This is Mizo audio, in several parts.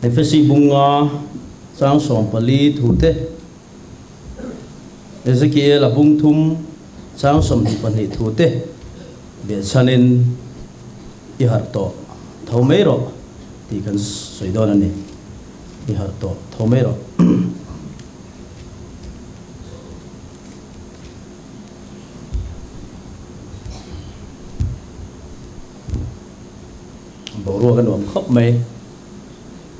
Efesi bunga chang 14 thu te Ezekiel bung thum chang 22 thu te be chanin i har to tho mai ro ti kan soi don ani i har to tho mai ro bo ruwa kan nuam khop mai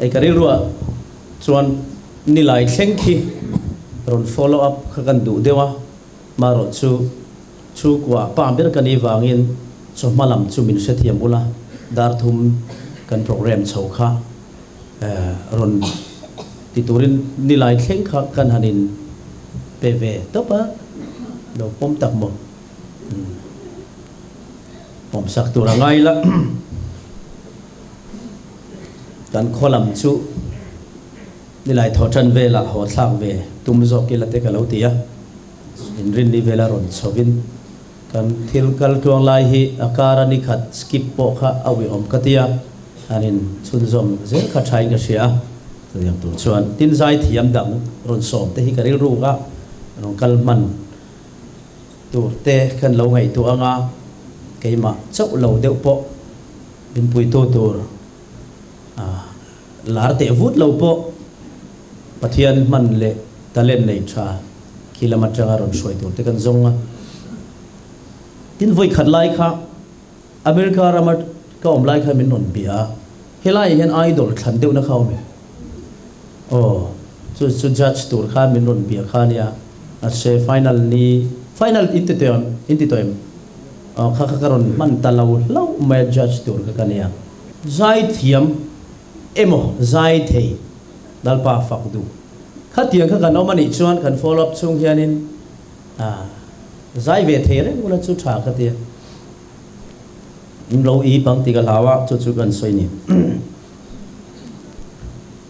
ai ka ri ruwa chuan ni lai thleng khi ron follow up kha kan du dewa ma ro chu chu kwa pa ber kan i wangin chu malam chu min se thiam bula dar thum kan program chho kha ron ti turin ni lai thleng kha kan hanin pe ve topa lo pom tak mo pom sak tur angai la kan kholam chu ni lai tho than ve la ho thlak ve tum zo ki la te ka lo tia in rin ni vela ron chovin kan thil kal tuang lai hi akara ni khat skip po kha awi om katia anin chunzom zel kha thai ka sia yang tur chuan tin zai thiam dang ron som te hi ka ril ru ka ron kal man tur te kan lo ngai tu anga keima chau lo deuh po bin pui tu tur lar te vut lo po pathian man le talent nei tha kilama tanga ron soi tur te kan zonga tin voi khat lai kha America ramat ka om lai kha min non bia helai hian idol thlan deuh na khau me oh chu chu judge tur kha min ron bia kha nia a se final ni final in ti toem kha kha ron man ta lo lo mai judge tur kha kania zai thiam emo zai thei dalpa fak du kha tiang kha kan omani chuan kan follow up chung hianin a zai ve thei reng ula chu tha kha tia lo i pang ti ka lawa chu chu kan soi ni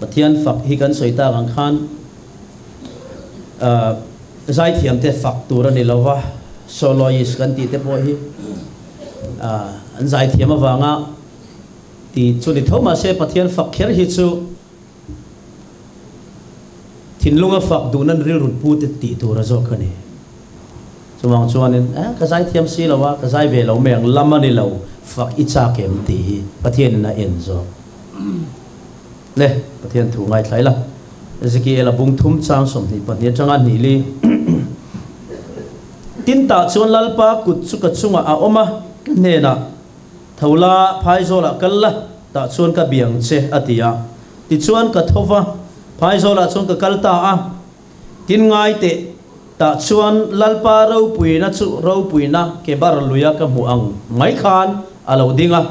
pathian fak hi kan soi ta ang khan zai thiam te fak tur ani lova soloist kan ti te pawh hi an zai thiam awanga ti chu ni tho ma se pathian fak kher hi chu thinlunga fak dunan ril run pu te ti tur a zawk ani chuwang chuanin ka zai thiam si lowa ka zai ve lo meng lam ani lo fak i cha kem ti hi pathian na en zo le pathian thu ngai thlai la Ezekiel bung thum chang 22 changa ni li tin ta chuan lalpa kut chu ka chunga a oma ne na thola phai zola kal la ta chuan ka biang che atia ti chuan ka thova phai zola chuan ka kalta a tin ngai te ta chuan lalpa ro puina chu ro puina ke bar luya ka mu ang mai khan alo dinga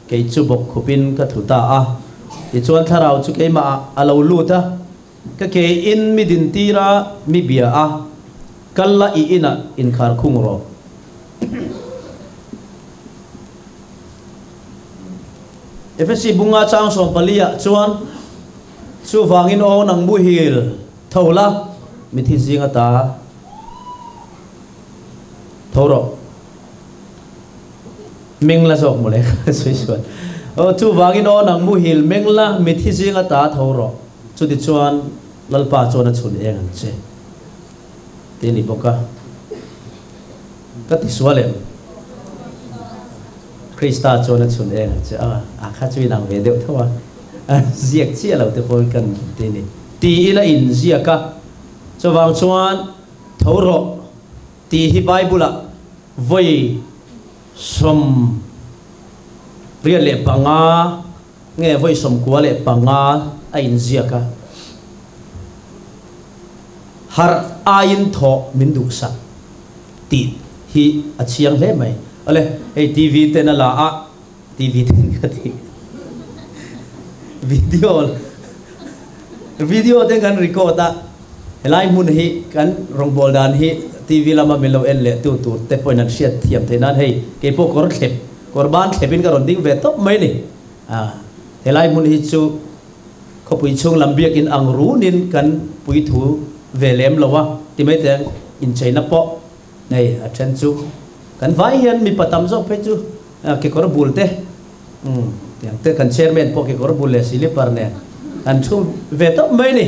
ke chu bok khupin ka thuta a ti chuan tharau chu ke ma alo luta ka ke in mi din tira mi bia a kalla i ina in khar khung ro FSC bunga chang som palia chuan chu wangin o nang bu hil thola mi thi zinga ta thoro mengla jok mole sui suan o chu wangin o nang mu hil mengla mi thi zinga ta thoro chu ti chuan lalpa chuan a chun eng an che te ni boka ka ti sualem Krista chuan a chun eng an che a a kha chui nang ve deuh thawa ziak chi lo te pol kan te ni ti ila in ziaka chuwang chuan thoro ti hi Bible a voi som rial le panga nge voi som kwa le panga a in ziaka har ain tho min du sak ti hi a chiang hle mai ale hei TV te na la a TV ten ka ti video video te kan record a helai mun hi kan rongbol dan hi TV lama min lo en le tu tu te point an hriat thiam the nan hei ke po kor thlep korban thlepin ka ron ding ve top mai ni a helai mun hi chu khopui chung lambiak in ang runin kan pui thu ve lem lowa ti mai te in chaina po nei a then chu kan vai hian mi patam zawk phei chu ke kor bul te yang te kan chairman po ke kor bul le silipar ne Kan thu ve tawp mai ni.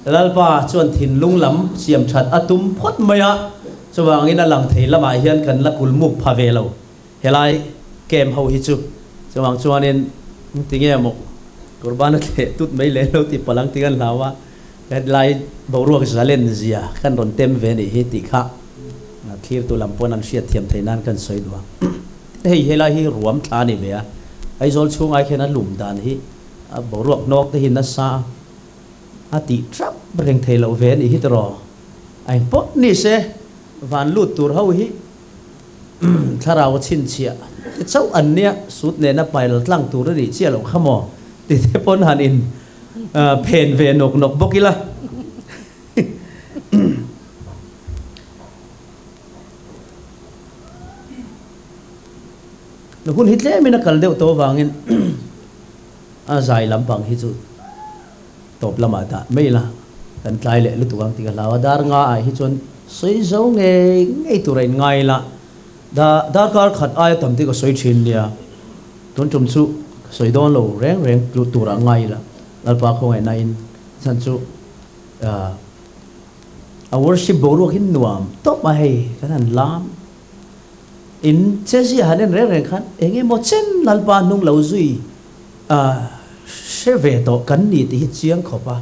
Lalpa chuan thinlung lam siam that a tum phawt mai a, chuvangin a lang thei lamah hian kan la kulmuk pha ve lo. Helai camp ho hi chu chuvang chuanin tinge maw Qurbana thleh tut mai leh lo tih palang ti kan hlau a, helai boruak zalen zia kan rawn tem ve nih hi tih kha thlirtu lam pawn an hriat thiam theih nan kan sawi duh a. Hei helai hi ruam thla a ni ve a, Aizawl chhungah khian a lum dan hi a boruak hnawk te hi nasa a tih tap reng thei loh ve a nih hi tiraw? A engpawh ni se van lut tur ho hi thlarau a chhinchhiah te chauh an nia, sut nena pail tlang tur a nih chiah loh kha maw ti te pawn han in phen ve nawk nawk bawk ila. Hun hi tlemin a kal deuh tawh avangin a zai lampang hi chu tawp lamah dah mai ila kan tlai leh lutuk ang tih ka hlau a, dar nga ah hi chuan sawi zo ngei ngei tur a inngai ila, darkar khat aia tam tih ka sawi thin nia, tun tum chu ka sawi dawn lo reng reng tur a ngai ila, Lalpa khawngaihna in chhan chu a worship boruak hi nuam tawp a hei kan han lam in che zia han en reng reng khan eng emaw chen Lalpa hnung lo zui a hre ve tawh kan ni tih hi chiang khawp a,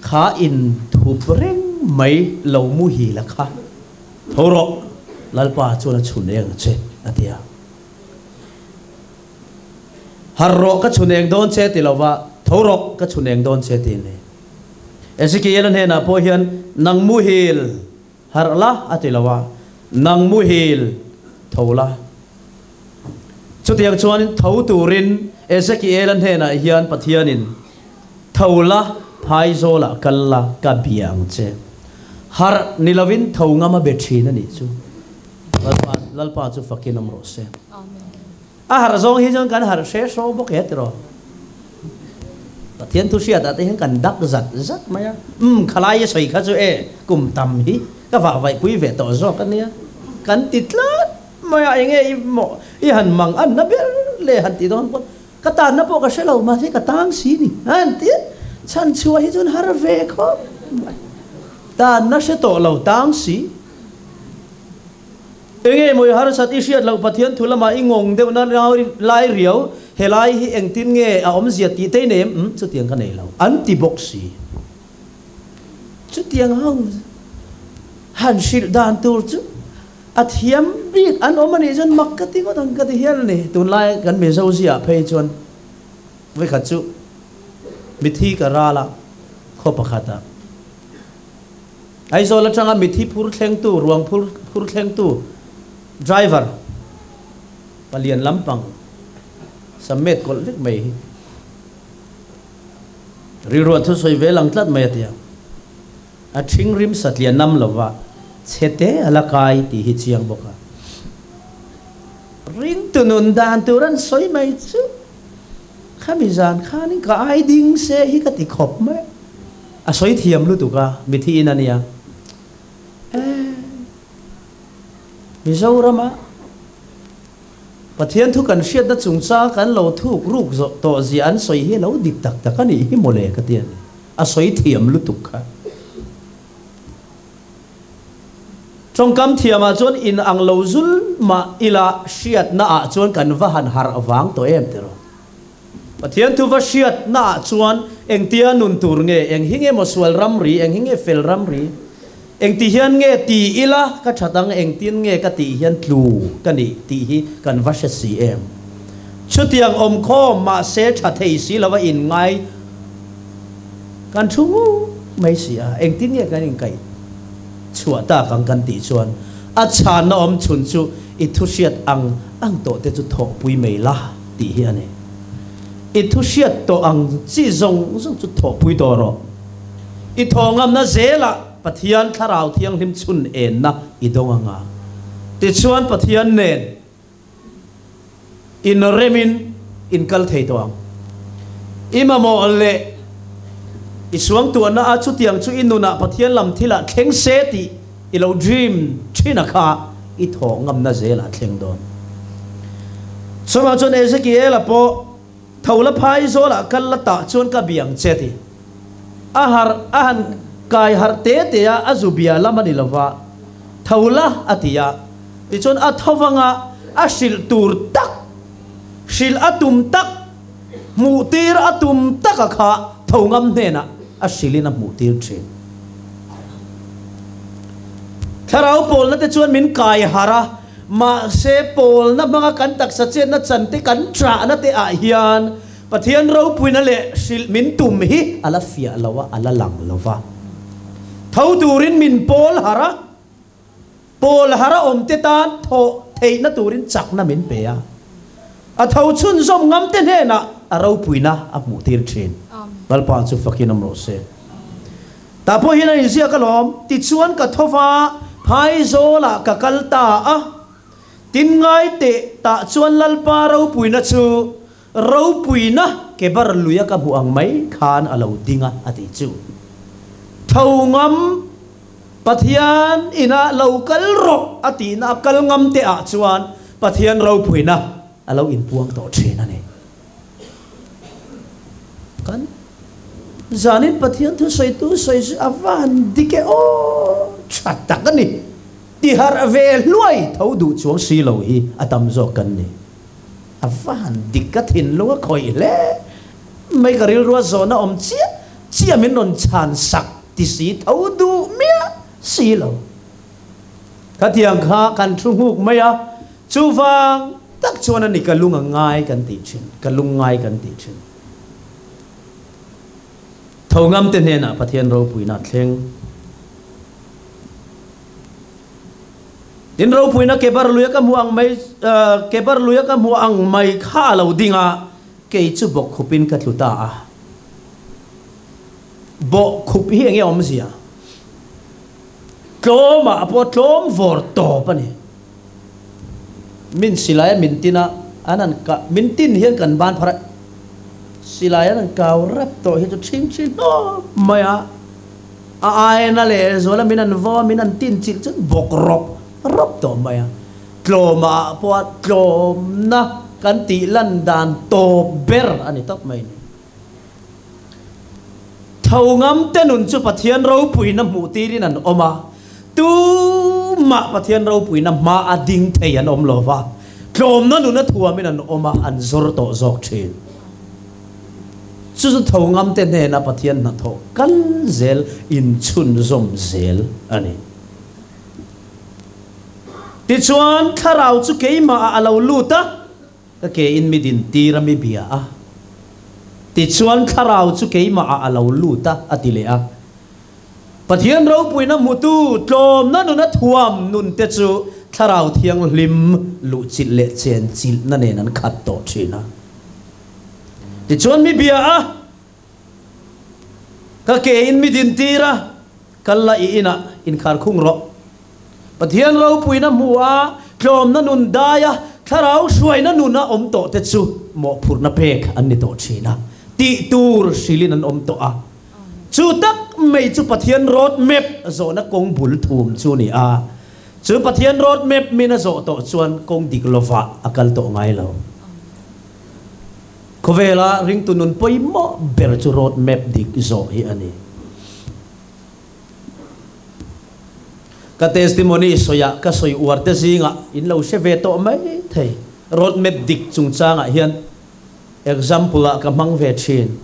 kha in thup reng mai lo muhil a kha tho rawh Lalpa chuan a chhun eng che a ti a, har rawh ka chhun eng dawn che ti lova tho rawh ka chhun eng dawn che ti a ni. Ezekiel-a hnenah pawh hian nang muhil Harh la a ti lo a, nang muhil tho la. Chutiang chuan tho turin Ezekiel-a hnenah hian Pathianin, Tho la, phaizawlah kal la, ka bia ang che. Harh ni lovin tho ngam a be thin a nih chu. Lalpa, Lalpa chu fakin awm rawh se. A harh zawng hi chuan kan harh hre hraw bawk he tiraw. Pathian thu hriatah te hian kan dak zat zat mai a. Umm khalai i sawi kha chu e kum tam hi ka vah vaih pui ve tawh zawk a nia. Kan ti tlat mai a enge i mawh i han mang an na ber le han ti dawn pawn ka tanna pawh ka hre lo mahse ka tang si ni han ti a. Chhan chhuah hi chuan har ve khawp mai. Tanna hre tawh lo tang si. Enge maw i harsat i hriat loh Pathian thu lamah i ngawng deuh na lai riau, helai hi engtin nge a awmzia tih te i nei em? Umm, chutiang ka nei lo. An ti bawk si. Chutiang ho han hrilh dan tur chu a thiam bik an awm a nih chuan mak ka ti ngawt ang ka ti hial a ni. Tunlai kan Mizo ziah phei chuan vawikhat chu mithi ka ral a, khaw pakhatah. Aizawl atanga mithi phur thlengtu, ruang phur phur thlengtu driver palian lampang Sammet kawlh vek mai hi rilruah thusawi ve lang tlat mai a ti a. A ṭhing rim satliah nam lova chhe te a la kai tih hi chiang bawk a. Ringtu nun dan tur an sawi mai chu khami zan khanin ka ai ding se hi ka ti khawp mai. A sawi thiam lutuk a, mithi in a nia. Eh, Mizorama Pathian thu kan hriatna chungchang kan lo thuk ruk zawh tawh zia an sawi hi lo dik tak tak a nih hi mawle ka ti a ni. A sawi thiam lutuk kha. Tawngkam thiamah chuan in ang lo zul mah ila hriatna ah chuan kan va han harh vang tawh em tiraw. Pathian thu va hriat naah chuan engtia nun tur nge, eng hi nge maw sual ramri, eng hi nge fel ramri, engti hian nge ti ila ka that ang, engtin nge ka tih hian tlu ka nih tih hi kan va hre si em. Chutiang awmkhawm mahse tha thei si lova inngai kan thu ngut mai si a, engtin nge kan inkaih chhuah tak ang kan tih chuan a chhanna awm chhun chu i thu hriat ang ang tawh te chu thawhpui mai la. Tih hi a ni. I thu hriat tawh ang chi zawng zawng chu thawhpui tawh rawh. I thaw ngamna zelah Pathian Thlarau Thianghlim chhun enna i dawng anga. Tichuan Pathian nen inremin in kal thei tawh ang. I mamawh leh i suangtuahna a chutiang chu i nunah Pathian lam thilah thleng se tih I lo dream thin a kha i thawh ngamna zelah thleng dawn. Chuvang chuan Ezekiel-a pawh Tho la phai zawlah kal la tah chuan ka biang che ti. A harh a han kai harh te te a, a zu bia lam a ni lo va, Tho la a ti a. Tichuan a tho vanga a hrilh tur tak, hrilh a tum tak, hmuh tir a tum tak a kha tho ngam hnenah a hrilhin a hmuh tir thin. Thlarau pawlna te chuan min kai harh a, Mahse, pawlna hmanga kan taksa chetna chan te kan chahna te ah hian Pathian ropuina leh hrilh min tum hi a la fiah lo a, a la lang lo va. Tho turin min pawl harh a, pawl harh a awm te tan thawh theihna turin chakna min pe a, a tho chhunzawm ngam te hnenah a ropuina a hmuh tir thin. Lalpa chu fakin awm rawh se. Tah pawh hian a inziak alawm, tichuan ka tho va, Phaizawlah ka kal ta a, tin ngai teh tah chuan Lalpa ropuina chu ropuina ke bar luia ka hmuh ang mai khan a lo ding a, a ti chu. Tho ngam, Pathian inah lo kal rawh a tihna a kal ngam teh ah chuan Pathian ropuina a lo inpuang tawh thin a ni. Kan zanin Pathian thusawitu sawi chu a va han dik e aw, tha tak a ni. Tiharh ve hluai tho duh chuang si lo hi a tam zawk kan ni. A va han dik ka thinlung a khawih hle mai, ka rilrua zawhna awm chiah chiah min rawn chhan sak ti si tho duh miah si lo. Khatiang kha kan thu nghuk mai a, Chuvang tak chuan a ni ka lung a ngai kan tih thin, ka lung ngai kan tih thin. Tho ngam te hnenah Pathian ropuina a thleng. Tin ropuina ke bar luia ka hmuh ang mai, ke bar luia ka hmuh ang mai kha a lo ding a, kei chu bawkkhupin ka tlu ta a. Bawhkhup hi enge awmzia? Tlawmah pawh tlawm vawr tawp a ni. Min silai a min tin a, an han kah, min tin hian kan ban phar a, silai an han kau rep tawh hi chu chhing chhing hlawp mai a, a aina leh zual a min han vaw a, min han tin chilh chuan bawk rawp rawp tawh mai a, tlawmah pawh a tlawmna kan tih lan dan tawp ber a ni tawp mai ni. Tho ngamte nun chu Pathian ropuina hmuh tirin an awm a, tumah Pathian ropuina hma a ding thei an awm lo va, tlawmna nun a thuamin an awm a, an zawr tawh zawk thin. Chu chu tho ngamte hnena Pathian hnathawh kal zel inchhunzawm zel a ni. Tichuan, Thlarau chu keimahah a lo lut a. Ka ke in mi din tir a mi bia a, tichuan thlarau chu keimah ah a lo lut a, a ti leh a. Pathian ropuina hmutu tlawmna nuna thuam nun te chu thlarau thianghlim luhchilh leh chenchilhna nen an khat tawh thin a. Tichuan mi bia a, ka ke in mi din tir a, kal la i inah inkhar khung rawh. Pathian ropuina hmu a, tlawmna nun dai a, thlarau hruaina nuna awm tawh te chu mawhphurhna pek an ni tawh thin a, tih tur hrilhin an awm tawh a. Chu tak mai chu Pathian road map zawhna kawng bul thum chu a ni a. Chu Pathian road map min a zawh tawh chuan kawng dik lovah a kal tawh ngai lo. Khawvela ringtu nun pawimawh ber chu road map dik zawh hi a ni. Ka testimony sawiah ka sawi uar te zingah in lo hre ve tawh mai thei. Road map dik chungchangah hian example ah ka hmang ve thin.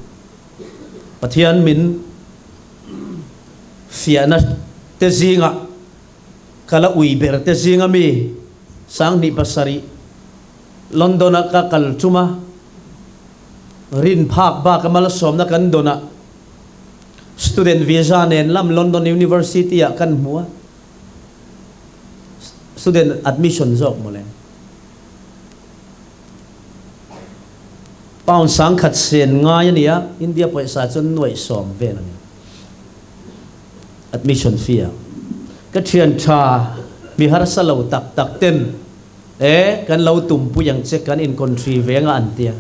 Pathian min fiahna te zingah ka la ui ber te zinga mi Sanghnih pasarih London a ka kal tum a, rin phak bak a malsawmna kan dawn ah Student visa nen lam London University ah kan hmu a, student admission zawk mawle. Pound sangkhat sen ngai a ni a, India pawisa chuan nuaih sawm vel a ni admission fee ah. Ka thian tha mi harsa lo tak tak ten e kan lo tumpui ang che kan in country veng a an tia.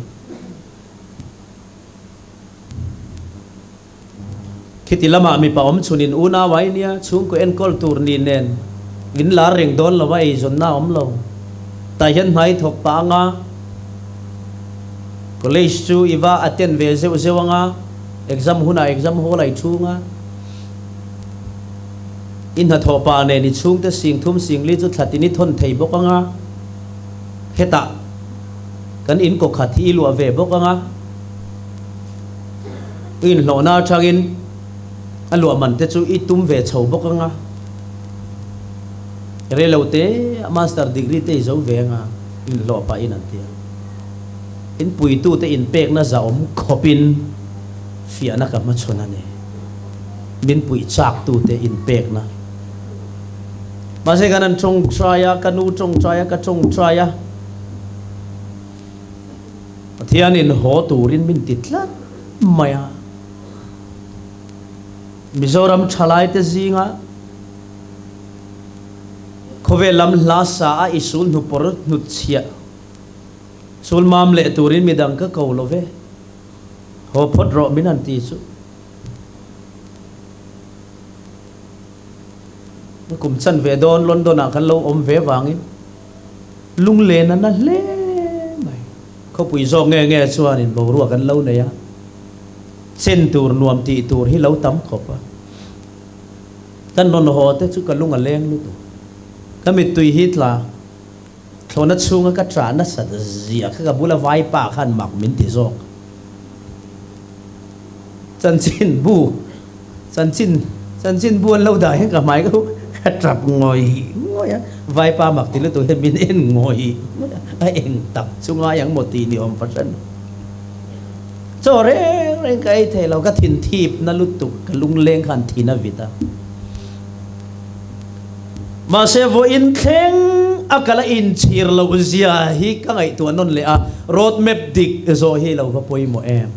Khiti lamah mipa awm chhunin unau ai nia, chhungkaw enkawl tur ni nen in lar reng dawn lo a, eizawnna a awm lo. Tah hian hmai thawk pah anga College chu i va attend ve zeuh zeuh anga, exam hunah exam hall ah i chhung a. I hnathawh pa nen i chhungte sing thum sing li chu thla tin i thawn thei bawk anga, hetah kan in kaw khat hi i luah ve bawk anga, i inhlawhna atangin a luah man te chu i tum ve chho bawk anga, reilo te a master degree te i zo ve anga, inhlawh pahin an ti a. In puitute inpekna zahawm khawpin fiahna ka hmachhawn a ni. Min puih chaktute inpekna. Mahse kan han tawngtai a, ka nu tawngtai a, ka tawngtai a. Pathianin haw turin min ti tlat mai a. Mizoram thalaite zinga khawvel lam hla sa a i sul hnupawr hnutchhiah Sul mam leh turin midang ka ko lo ve. Haw phawt rawh min han ti chu. Kum chan ve dawn London ah kan lo awm ve vangin lunglen a na hle mai. Khawpui zawk nge nge chuanin boruak an lo nei a, chen tur nuam tih tur hi lo tam khawp a. Kan rawn haw te chu ka lung a leng lutuk. Ka mittui hi tla. Thlawhna chhunga ka ṭah nasat zia kha ka bula vaipa khan mak min ti zawk. Chanchin bu, chanchin, chanchin bu an lo dah hian ka hmai ka ka ṭap ngawih ngawih a, vaipa mak ti lutuk hian min en ngawih ngawih a, a eng tak chu ngai ang maw tih ni awm fahran. Chaw reng reng ka ei thei lo, ka thin thip na lutuk, ka lungleng khan thin a vit a. Mahse vawiin thleng a kal a inchhir loh zia hi ka ngaihtuah nawn leh a, road map dik zawh hi lo va pawimawh em?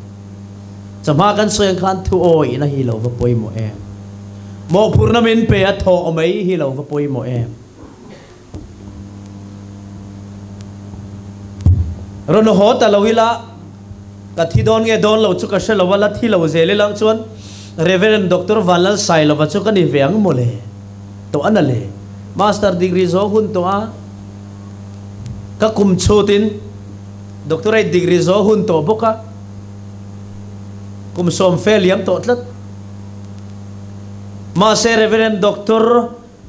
Chawhma kan sawi ang khan thu awihna hi lo va pawimawh em? Mawhphurhna min pe a thawh mai hi lo va pawimawh em? Rawn haw ta lo ila, ka thi dawn nge dawn lo chu ka hre lo a, la thi lo zel ilang chuan Rev. Doctor Vanlalsailova chu ka ni ve ang maw le? Tawh a na le. Master degree zawh hun tawh a, ka kum chhutin Doctorate degree zawh hun tawh bawk a, kum sawm fe liam tawh tlat. Mahse Rev. Doctor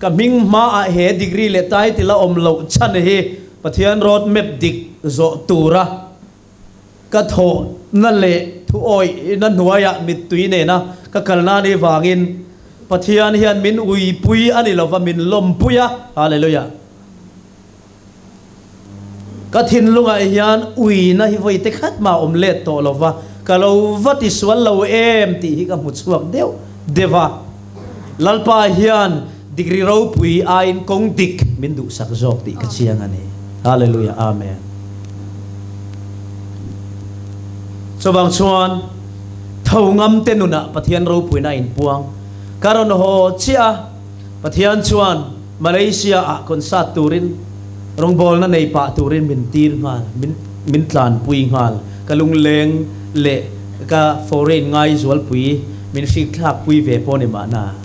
Ka hming hmaah he degree leh title a awm loh chhan hi Pathian road map dik zawh tura ka thawhna leh thuawihna hnuaiah mittui nena ka kalna anih vangin Pathian hian min uipui a ni lova min lawmpui a. Hallelujah. Ka thinlungah hian uina hi vawi te khat mah awm let tawh lova, ka lo va ti sual lo em tih hi ka hmu chhuak deuh deuh a. Lalpa hian degree ropui aiin kawng dik min duhsak zawk tih ka chiang a ni. Hallelujah Amen. Chuvang chuan tho ngam te nunah Pathian ropuina a inpuang. Ka rawn haw chiah a, Pathian chuan Malaysia ah concert turin rawngbawlna nei pah turin min tir nghal, min min tlanpui nghal. Ka lungleng leh ka foreign ngai zualpui min hrik thlakpui ve pawh ni mahna.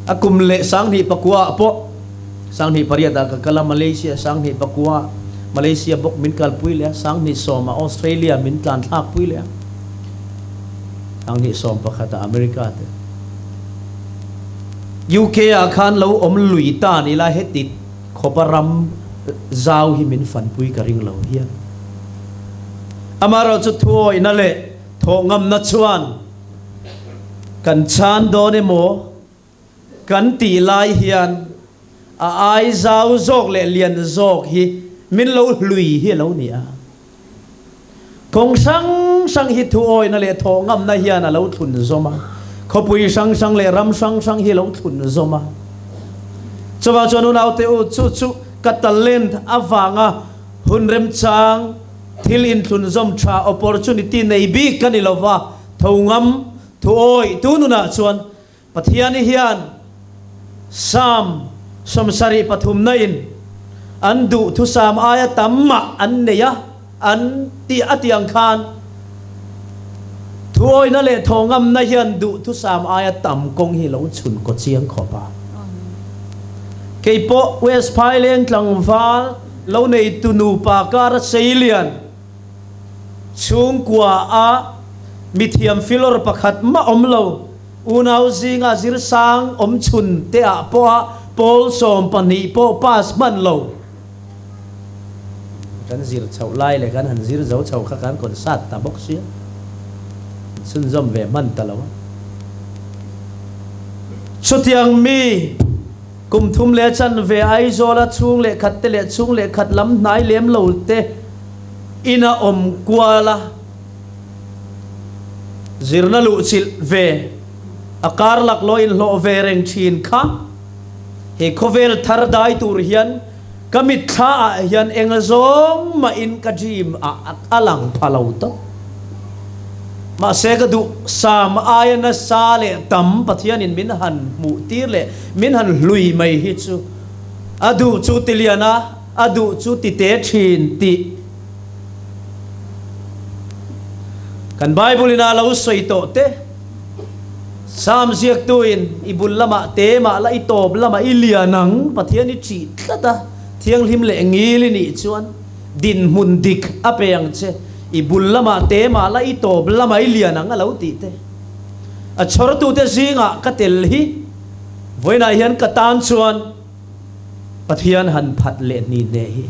A kum leh 2009 ah pawh 2008 ah ka kal a, Malaysia 2009 ah Malaysia bawk min kalpui leh a, 2010 ah Australia min tlan thlakpui leh a, 2011 ah America te. UK ah khan lo awm lui ta ni la heti khawpa ram zau hi min fanpui ka ring lo hian. Amaherawhchu thuawihna leh thawhngamna chuan kan chhan dawn emaw kan tih lai hian a ai zau zawk leh lian zawk hi min lo hlui hi a lo ni a. Kawng hrang hrang hi thuawihna leh thawhngamna hian a lo thlun zawm a, khawpui hrang hrang leh ram hrang hrang hi a lo thlun zawm a. Chuvang chuan unaute u, chu chu ka talent avanga hun remchang thil inthlun zawm tha opportunity nei bik ka ni lova, tho ngam thuawih tu nunah chuan Pathiani hian Psalm 73 na in an duh thusam aia tam mah an nei a, an tih a tih ang khan thuawihna leh thawngamna hian duh thusam aia tam kawng hi lo chhun kaw chiang khawp a. Keipawh West Phaileng tlangval lo neitu nupa kara seilian. Chhungkua a mithiam filawr pakhat mah awm lo, unau zinga zirsang awm chhun te ah pawh a pawl 12 pawh pass hman lo. Kan zir chhoh lai leh kan han zir zo chho kha kan concert ta bawk sia, chhunzawm ve hman ta lo a. Chutiang mi kum thum leh chanve Aizawla chhung leh khat te leh chhung leh khat lam hnai lem lo te ina awm kual a, zirna luh chilh ve a kar laklawh inhlawh ve reng thin kha he khawvel thar dai tur hian ka mitthla ah hian eng zawng mahin ka dream ah a lang pha lo tawp. Mahse ka duh sam aia nasa leh tam Pathianin min han hmuh tir leh min han hlui mai hi chu a duh chu ti lian a, a duh chu ti te thin tih kan Bible in a lo sawi tawh te. Sam ziaktuin, I bul lamah te mah la, i tawp lamah i lian ang, Pathian i ṭih tlat a, thianghlim leh ngil i nih chuan dinhmun dik a pe ang che, i bul lamah te mah la, i tawp lamah i lian ang a lo tih te. A chhawrtute zingah ka tel hi vawiinah hian ka tan chuan Pathian han phat leh hni hne hi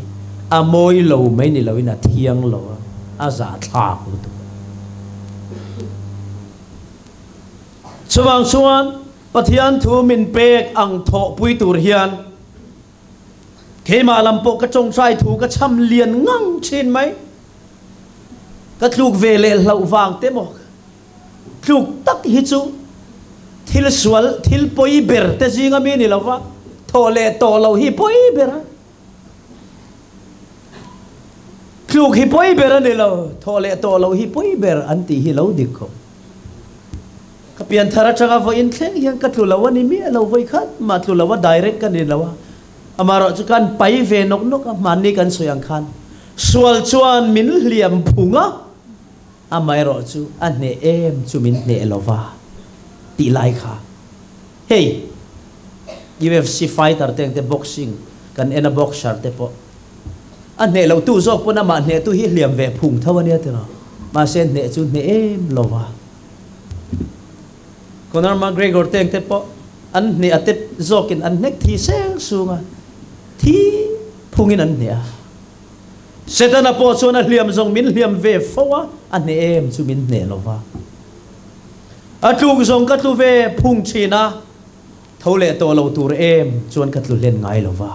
a mawi lo mai ni loin a thiang lo a, a zahthlak lutuk a. Chuvang chuan Pathian thu min pek ang thawhpui tur hian keimah lam pawh ka tawngtai thu ka chham lian ngang thin mai. Ka tluk ve leh hlauh vang te maw? Tluk tak hi chu thil sual, thil pawi ber te zinga mi ni lova, thawh leh tawh loh hi pawi ber a. Tluk hi pawi ber a ni lo, thawh leh tawh loh hi pawi ber an tih hi lo dik khawp. Ka pianthar atanga vawiin thleng hian ka tlu lo a ni miah lo, vawi khat mah tlu lo a, direct ka ni lo a. Amaherawhchu kan pai ve nawk nawk a, hmanni kan sawi ang khan sual chuan min hliam phung a, amaherawhchu a hneh em chu min hneh lo va tih lai kha. Hei UFC fighter te ang te boxing kan en a boxer te pawh a hneh loh tu zawk pawn amah hneh tu hi hliam ve phung tho ania tiraw mahse hneh chu hneh em lo va Conor McGregor te ang te pawh an hneh a te zawkin an hnek thi seng sung a thi phungin an hneh a Setana pawh chuan a hliam zawng min hliam ve fo a a hneh em chu min hneh lo va. A tluk zawng ka tlu ve phung thin a, tho leh tawh lo tur em chuan ka tlu hlen ngai lo va.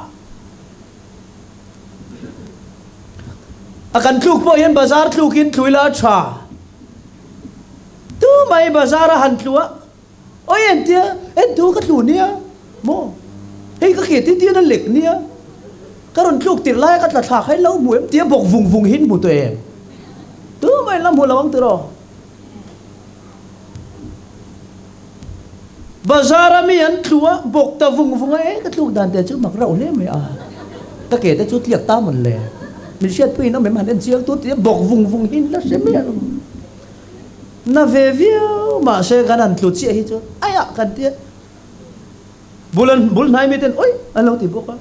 A kan tluk pawh hian bazar tlukin tlui la a tha. Tu mai bazar a han tlu a, Oi entia, entu ka tlu nia maw? Hei ka ke tin tin a lek nia, ka rawn tluk tirh laia ka tla thlak hi lo hmu em tia bawk vung vung hin hmu tawh em? Tu mai la hmu lo ang tiraw? Bazar a mi an tlu a, bawk ta vung vung a, e ka tluk dan te chu mak rauh hle mai a, ka ke te chu tliak ta mawn le, min hriatpuiin awm em han en chiang tut tia bawk vung vung hin la hre miah lo. Na ve viau mahse kan han tlu chiah hi chuan aiah kan tia bul an bul hnai mi ten oi an lo ti bawk a,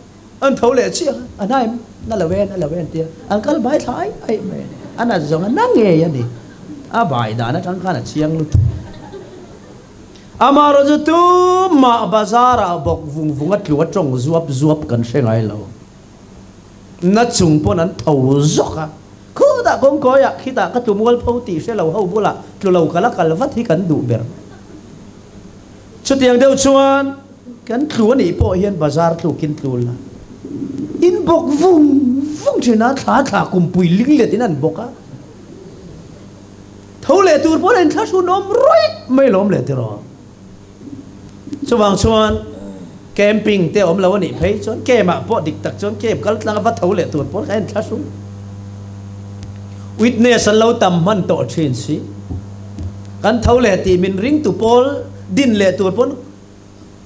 an tho leh chiah a, a hnai na lo en a lo en tia an kal bai thla ai ai mai a ni, a nat zawng a na ngei a ni, a bai dan atang khan a chiang lutuk. Amaherawhchu tumah bazar ah bawk vung vung a tlu a tawng zuap zuap kan hre ngai lo. Na chung pawn an tho zawk a, khutah kawngkawiah khitah ka tlu mual pho tih hre lo ho bulah tlu lo kal a kal vat hi kan duh ber. Chutiang deuh chuan kan tlu a nih pawh hian bazar tlukin tlu la in bawk vung vung thin a, thla thla kumpui ling let in an bawk a, tho leh tur pawn a inthlahrun awm rawih mai lawm leh tiraw. Chuvang chuan camping te awm lo a nih phei chuan camp ah pawh dik tak chuan camp kal tlang a va tho leh tur pawn kha en thla hrung. Witness an lo tam hman tawh thin si. Kan tho leh tih min ring tu pawl din leh tur pawn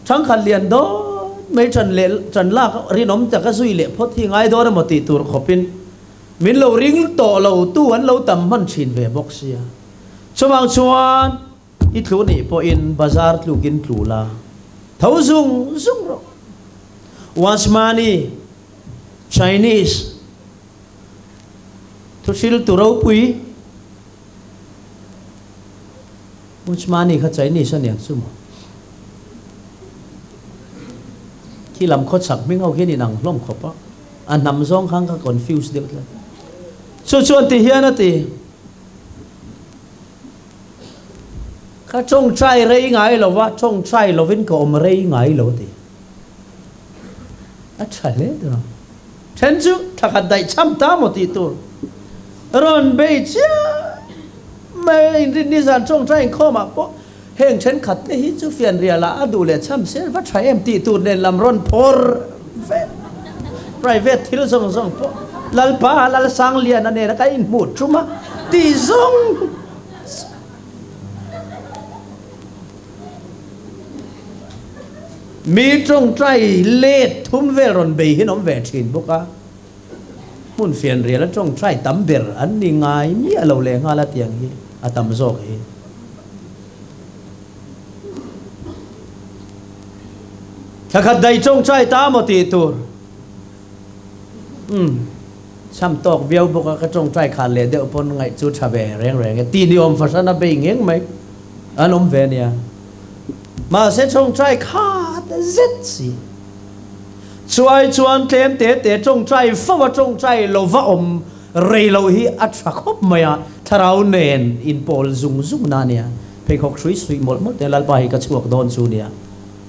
thangkhat lian dawn mai than leh than lak rinawm taka zui leh phawt hi ngai dawn emaw tih tur khawpin min lo ring tawh lo tu an lo tam hman thin ve bawk sia. Chuvang chuan I tlu nih pawhin bazar tlukin tlu la, tho zung zung rawh. Once money, Chinese, thuhriltu ropui. Uchmani kha Chinese a niang chu maw? Khi lam khawchhak hming ho khian inang hlawm khawp a, a hnam zawng khan ka confuse deuh tlat. Chu chuan ti hian a ti, Ka tawngtai rei ngai lo va, tawngtai lovin ka awm rei ngai lo a ti. A tha hle tur ang. Then chu thla khat daih cham ta maw tih tur rawn bei chiah mai inrin nizan tawngtai inkhawmah pawh heng thenkhat te hi chu fianrialah a duh leh cham se va tha em tih tur nen lam rawn phawr vek private thil zawng zawng pawh Lalpa Lalsangliana nena ka inhmuh tum a tih zawng Mi tawngtai let thum vel rawn bei hian awm ve thin bawk a, hmun fianrial a tawngtai tam ber an ni ngai miah lo leh nghal a tiang hi a tam zawk hi. Thla khat daih tawngtai ta maw tih tur. Umm, cham tawk viau bawk a ka tawngtai khan leh deuh pawn ngaih chu tha ve reng reng e tih ni awm fahran a bei ngeng mai an awm ve nia. Mahse tawngtai khat zet si. Chuai chuan tlem te te tawngtai fo a tawngtai lo va awm rei loh hi a tha khawp mai a, thlarau nen inpawl zung zung na nia. Pheikhawk hrui suih mawlh mawlh te Lalpa hi ka chhuak dawn chu nia.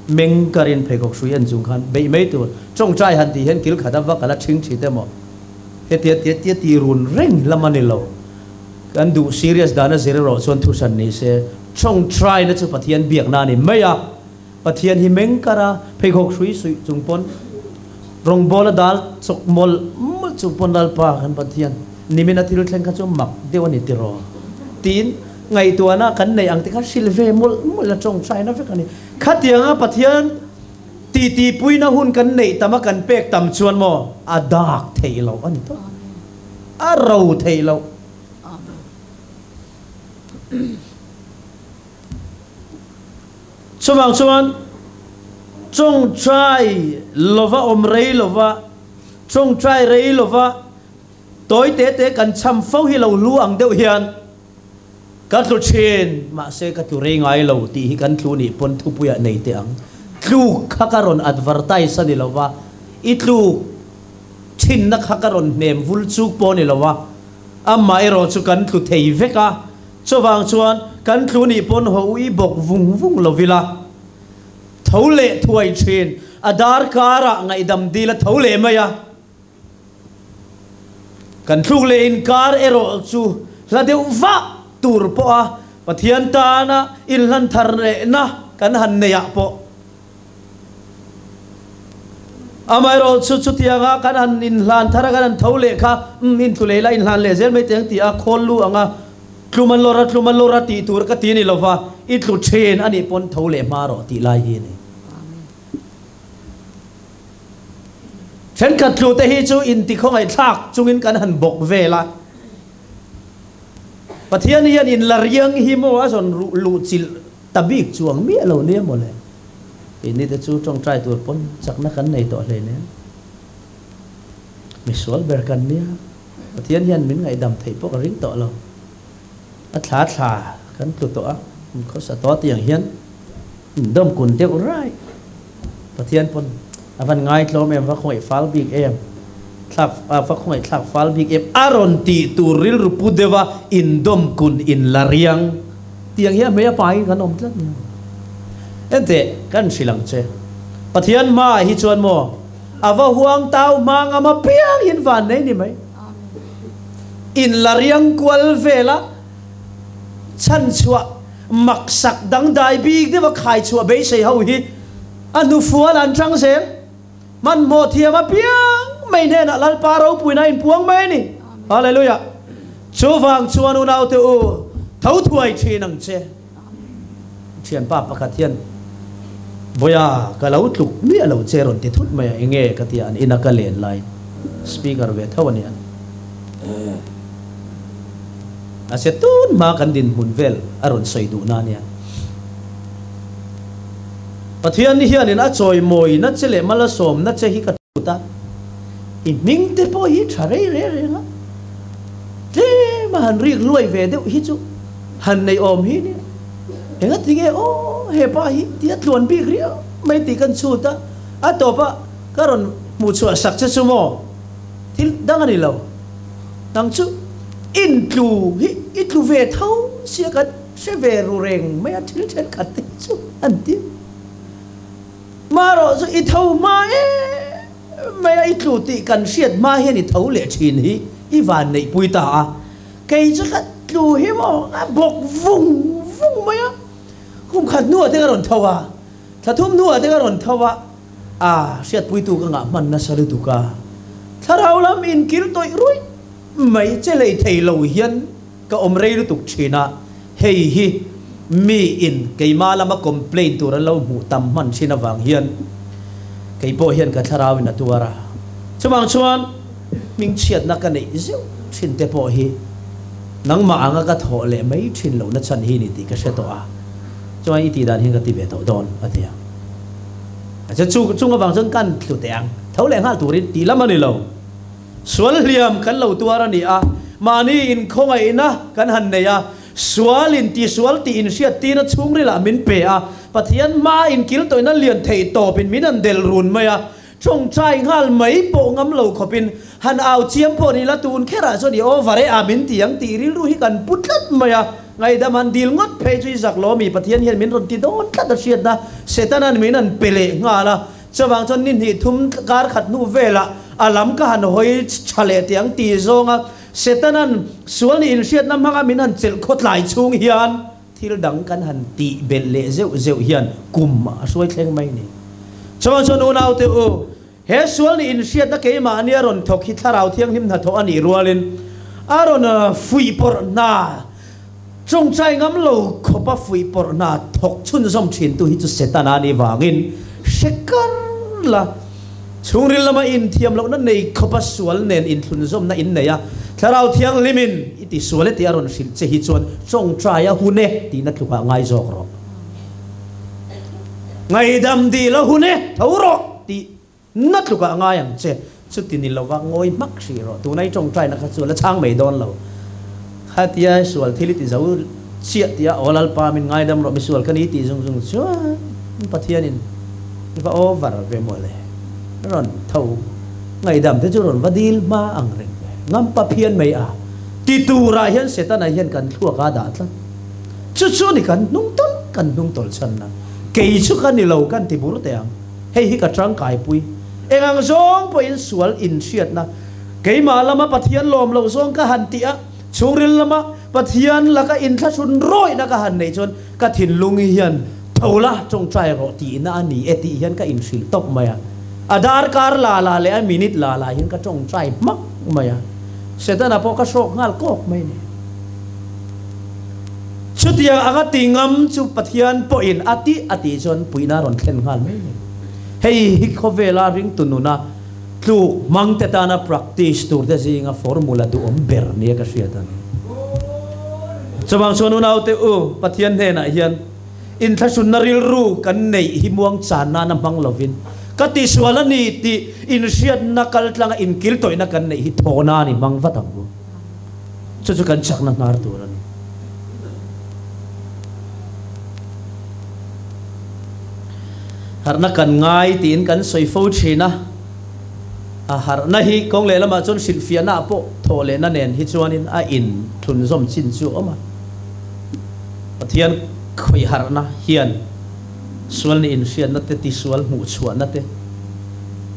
Meng karin pheikhawk hrui en chung khan beih mai tur tawngtai han tih hian kil khat a va kal a thing thit emaw hetia tia tia ti run reng lam a ni lo. Kan duh serious dan a zir erawh chuan thuhran ni se tawngtai na chu Pathian biakna a ni mai a, Pathian hi meng kar a pheikhawk hrui suih chung pawn rawngbawla dal chawk mawlh mawlh chung pawn Lalpa kan Pathian nimin a thil thleng kha chu mak deuh a ni tiraw tiin ngaihtuahna kan neih ang te kha hrilh ve mawlh mawlh a tawngtai na vek a ni. Khatianga Pathian titipuina hun kan neih tam a kan pek tam chuan maw a dak theih loh a ni tawp. A ro theih loh. Chuvang chuan tawngtai lova awm rei lova, tawngtai rei lova tawi te te kan cham fo hi lo hlu ang deuh hian Ka tlu thin, mahse ka tlu rei ngai lo tih hi kan tlu nih pawn thupuiah nei teh ang. Tluk kha ka rawn advertise a ni lo va, i tluk thinna kha ka rawn hnem vul chuk pawh a ni lo va, amah erawh chu kan tlu thei vek a, chuvang chuan kan tlu nih pawn haw ui bawk vung vung lo ila, tho leh thuai thin, a darkarah ngaihdam dil a tho leh mai a. Kan thluk leh inkar erawh chu hla deuh vah tur pawha Pathian tana inhlan thar lehna kan han neih ah pawh amaherawh chu chutianga kan han inhlan thar a kan han tho leh kha umm intlu leh ila inhlan leh zel mai teng tih a khawl lu anga tluma lawr a tluma lawr a tih tur ka ti ni lova i tlu thin anih pawn tho leh hma rawh tih lai hi a ni. Thenkhat tlute hi chu intikhawngaihthlak chungin kan han bawk vel a. Pathian hian inla riang hi maw a zawn luh chilh ta bik chuang miah lo nia maw le. Keini te chu tawngtai tur pawn chakna kan nei tawh hleinem. Misual ber kan nia. Pathian hian min ngaihdam theih pawh ka ring tawh lo. A thla thla kan tlu tawh a, khawsa tawh tiang hian indawm kun deuh rai. Pathian pawn a van ngaitlawm em, va khawngaih fal bik em, thlak va khawngaih thlak fal bik em, a rawn tih tur rilru pu deuha indawm kun inla riang tiang hi a hmei a pain kan awm tlat nia. Enteh, kan hrilh ang che. Pathian hmaah hi chuan maw a va huang tau hma ngam apiang hian van nei ni mai. Inla riang kual vela chhanchhuah maksak dangdai bik deuha khaichhuah beisei ho hi a hnufual an chang zel. Hmanhmawh thiam apiang mai hnenah Lalpa ropuina a inpuang mai a ni. Hallelujah! Chuvang chuan unaute u, tho thuai thin ang che. Thianpa pakhat hian, Vawiah ka lo tluk miah lo che rawn ti thut mai a, enge ka ti a, an ina ka len lai speaker ve tho a nia. A se tun hma kan dinhmun vel a rawn sawi duhna a nia. Pathian hianin a chawimawina che leh malasawmna che hi ka tut a, i hming te pawh hi tha rei reng reng a, tlem a han rik luai ve deuh hi chu han nei awm hi nia. Engatinge aw hepa hi tia tluan bik riau mai tih kan chhut a, a tawp a ka rawn hmuh chhuah sak che chu maw? Thil dang a ni lo. Nang chu in tlu hi i tlu ve tho sia kan hre ve ru reng mai a thil thenkhat te hi chu an ti. Marawh chu i tho hma em mai a i tlu tih kan hriat hma hian i tho leh thin hi i van neihpui ta a. Kei chu ka tlu hi maw a bawk vung vung mai a, kum khat hnuah te ka rawn tho a, thla thum hnuah te ka rawn tho a, a hriatpuitu ka ngah hman nasa lutuk a, thlarau lam inkil tawih ruih mai che lei thei lo hian ka awm rei lutuk thin a, hei hi mi in keimah lama complain tur an lo hmuh tam hman thin avang hian kei pawh hian ka thlarau in a tuar a, chuvang chuan. Hmingchhiatna ka neih zeuh thin te pawh hi nangmah anga ka thawh leh mai thin lohna chhan hi ni tih ka hre tawh a, chuan i tih dan hian ka ti ve tawh dawn a ti a. Mahse chu chung avang chuan kan tlu teh ang, tho leh nghal turin tih lam a ni lo. Sual hliam kan lo tuar a ni a, mahni inkhawngaihna kan han nei a, sualin tisual tih inhriattirna chhungrilah min pe a, Pathian hmaa inkiltawihna lian theih tawpin min han delh run mai a, Tawngtai nghal mai pawh ngam lo khawpin han au chiam pawh ni la tun kherah chuan i over e a min ti ang tih rilru hi kan pu tlat mai a, ngaihdam han dil ngawt phei chu i zak lo ami Pathian hian min rawn ti dawn tlat a hriatna Setana'n min han pe leh nghal a, chuvang chuan ni hnih thum kar khat hnu velah a lam ka han hawi tha leh teh ang ti zawnga Setana'n sual nih inhriatna hmanga min han chelh khawtlai chhung hian Thil dang kan han tih belh leh zeuh zeuh hian kum a hruai thleng mai ni. Chuan chuan unaute u, he sual nih inhriatna keimahni a rawn thawk hi Thlarau Thianghlim hnathawh a nih rualin a rawn fuih pawrh hna, tawngtai ngam lo khawpa fuih pawrh hna thawk chhunzawm thintu hi chu Setana nih vangin hre kar la. Chhungril lama inthiam lohna nei khawpa sual nen inthlunzawmna in nei a, Thlarau Thianghlimin i ti sual e tih a rawn hrilh che hi chuan tawngtai a hun e tihna tlukah ngai zawk rawh. Ngaihdam dil a hun e, tho rawh tihna tlukah ngai ang che. Chuti ni lova ngawi hmak hrih rawh. Tuna i tawngtaina kha chu la chhang mai dawn lo. Khatia sual thil i ti zo chiah tih a, Aw Lalpa min ngaidam rawh, misual ka ni tih zung zung chuan Pathianin i va over ve maw le, rawn tho ngaihdam te chu rawn va dil hma ang reng ve, ngam pa phian mai a ti turah hian Setana hian kan thluak a dah tlat. Chu chu ni kan hnung tawlh kan hnung tawlh chhanna, kei chu ka ni lo kan ti bur teh ang, hei hi ka tangkaipui, eng ang zawng pawhin sual inhriatna, Keimah lama Pathian lawm loh zawng ka han tih a, chhungril lama Pathian laka inthlahrun rawihna ka han neih chuan ka thinlung hian tho la tawngtai rawh tihna a ni e tih hian ka inhrilh tawp mai a. A darkar la la leh a minute la la hian ka tawngtai hmak mai a. Setana pawh ka hrawk nghal kawk mai a ni. Chutiang anga ti ngam chu Pathian pawhin a tih a tih chuan puihna a rawn thlen nghal mai a ni. Hei hi khawvela ringtu nuna Tluk hmang te tana practice tur te zinga formula duhawm ber nia ka hriat a ni. Chuvang chuan unaute u, Pathian hnenah hian inthlahrunna rilru kan neih hi muang chan nana hmang lovin, ka tisual a ni tih inhriatna kaltlanga inkiltawihna kan neih hi thawhna a ni hmang vat ang u. Chu chu kan chakna hnar tur a ni. Harhna kan ngai tiin kan sawi fo thin a, a harhna hi kawng leh lamah chuan hrilhfiahna ah pawh thawh lehna nen hi chuanin a in thlunzawm chin chu a awm a. Pathian khawih harhna hian sual nih inhriatna te, tisual hmuhchhuahna te,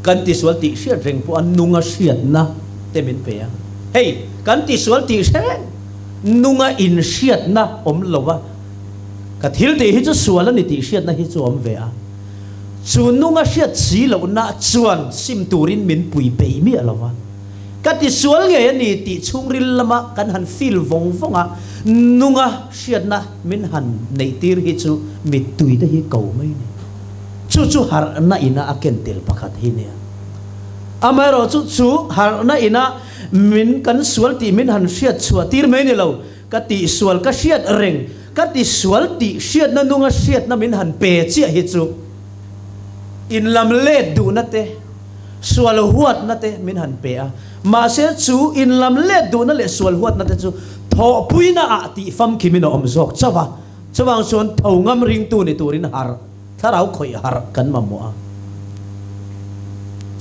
kan tisual tih hriat reng pawh a nunga hriatna te min pe a. Hei, kan tisual tih hre reng, nunga inhriatna awm lo a, Ka thil tih hi chu sual a ni tih hriatna hi chu awm ve a, chu nunga hriat si lohna chuan sim turin min pui peih miah lo va. Ka ti sual ngei a ni tih chhungril lama kan han feel vawng vawng a, nunga hriatna min han neih tir hi chu mittui te hi ko mai a ni. Chu chu harhna ina a ken tel pakhat hi nia. Amaherawhchu chu harhna ina min kan sual tih min han hriat chhuah tir mai ni lo, Ka tihsual ka hriat reng, ka tisual tih hriatna nunga hriatna min han pe chiah hi chu inlam let duhna te, sual huatna te min han pe a. Mahse chu inlam let duhna leh sual huatna te chu thawhpuina ah tih famkimin a awm zawk chauh a. Chuvang chuan tho ngam ringtu ni turin harh, thlarau khawih harh kan mamawh a.